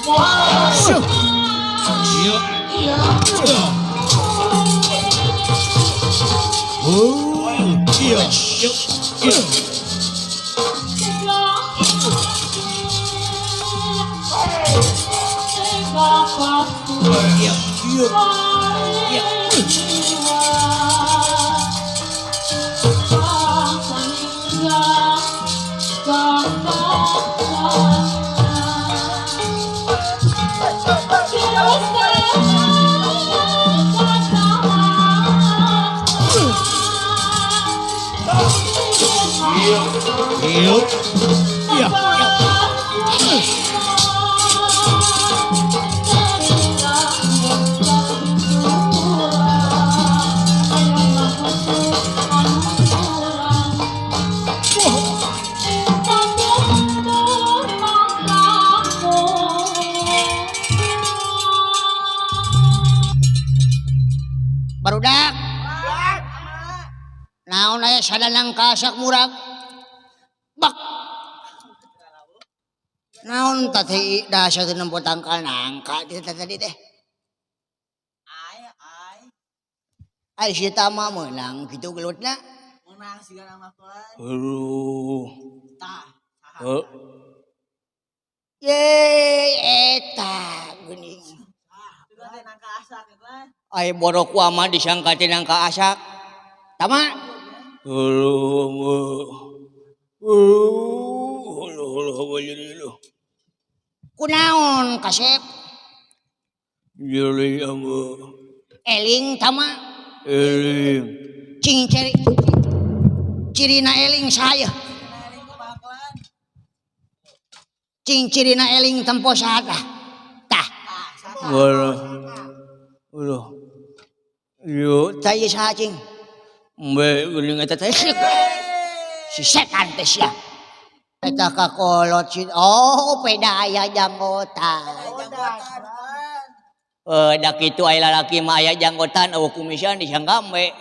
Iya. Iya. Iya. Iya. Iya. Iya. Iya. Barudak. Naon aya sadanang kasak murag. Bak. Naon tadi dasar teu nempo tangkal nangka ti tadi teh. Ai ai. Ai si Tama meunang kitu gelutna. Meunang siga nama kulan. Aduh. Tah. Heuh. Ye eta geuning. Nangka asak kulan. Ai borok ku ama disangka teh nangka asak. Tama. Aduh. Aduh, aduh, aduh. Kunaon kasep? Nyeri ama. Eling tama. Eling. Cing ciri. Cirina eling saya. Cing cirina eling tempo saha tah. Tah. Walah. Aduh. Yo, tah ieu saha cing? Mbe geuning eta teh. Si setan teh sia. Eta kakolot si oh peda aya janggotan. Da kitu aya lalaki mah aya janggotan eueuh kumisan disangka embe.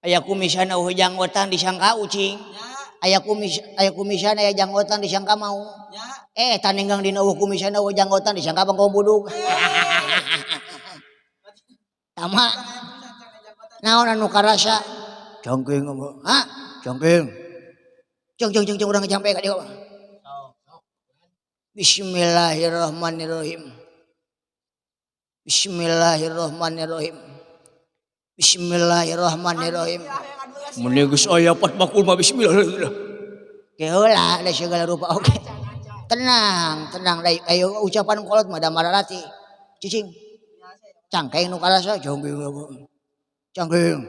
Aya kumisan eueuh janggotan disangka ucing. Aya kumis aya kumisan aya janggotan disangka mau. Eh tanenggang dina eueuh kumisan eueuh janggotan disangka bangkong budug. Tama. Naon anu karasa? Cangking apa? Hah? Cangking. Cong cong cong cong urang jampe ka dieu. Bismillahirrahmanirrahim. Bismillahirrahmanirrahim. Bismillahirrahmanirrahim. Mun geus aya pat bakul mah bismillah. Ke heula da segala rupa oke. Tenang, tenang da ayo ucapan kolot mah da mararati. Cicing. Cangkeng nu karasa cangking apa? Cangking.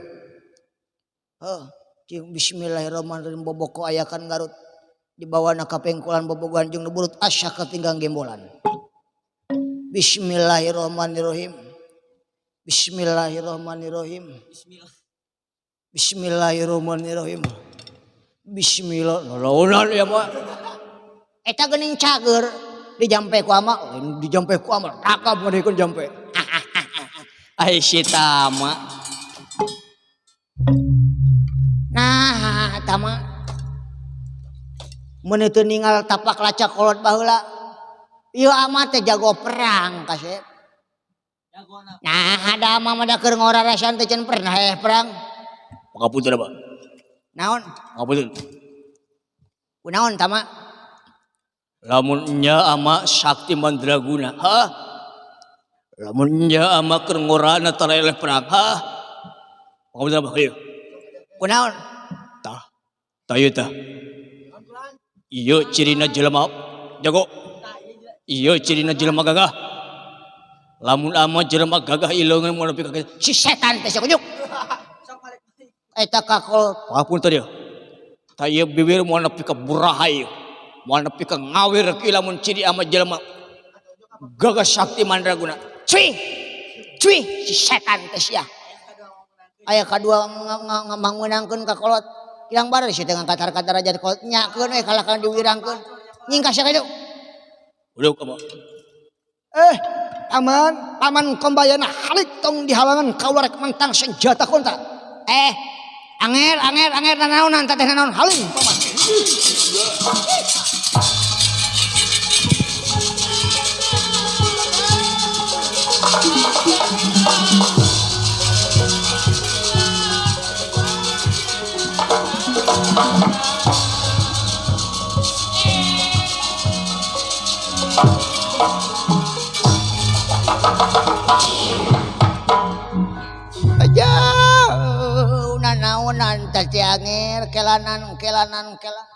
Heuh. Cing bismillahirrahmanirrahim boboko ayakan Garut dibawana ka pengkolan bobogohan jeung nu burut asa katinggang gembolan. Bismillahirrahmanirrahim. Bismillahirrahmanirrahim. Bismillahirrahmanirrahim. Bismillah. Lalaonan ya mah. Eta geuning cager dijampe ku ama, lain dijampe ku ama, rakab ngadikeun jampe. Ai si Tama. Nah, tama. Mun teu ninggal tapak lacak kolot baheula. Ieu ama teh jago perang kasep. Nah, ada ama mah da keur ngorarasan teh can pernah perang. Pangapunten apa? Naon? Pangapunten. Kunaon tama? Lamun nya ama sakti mandraguna, hah? Lamun nya ama keur ngorana tareleh perang, hah? Pangapunten apa? Ieu. Kunaon? Tah. Tah ieu tah. Ieu cirina jelema jago. Ieu cirina jelema gagah. Lamun ama jelema gagah ileungeun moal nepi ka si setan teh sakujuk. Eta kakol. Pangapunten ieu. Tah ieu bibir moal nepi ka burahay. Moal nepi ka ngawir ki lamun ciri ama jelema gagah sakti mandraguna. Cuy. Cuy si setan teh sia. Aya kadua ngamangunangkeun ka kolot. Kilang bareus teh ngangkat harkat derajat kolot nyakeun we kalahkan diwirangkeun. Nyingkas sia kitu. Udah apa? Paman, paman kombayana halik tong dihalangan kaula rek mentang senjata konta. Anger anger anger nanaonan teh nanaon haling paman. Aja nanaonan teh anger kelanan kelanan kelanan.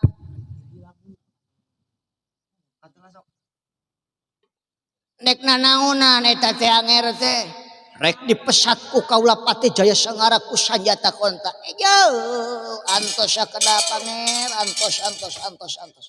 Nek nanaonan eta teh anger teh rek dipesat ku kaula Patih Jaya Sangara ku sanjata konta. Eja antos sakedap anger antos antos antos antos.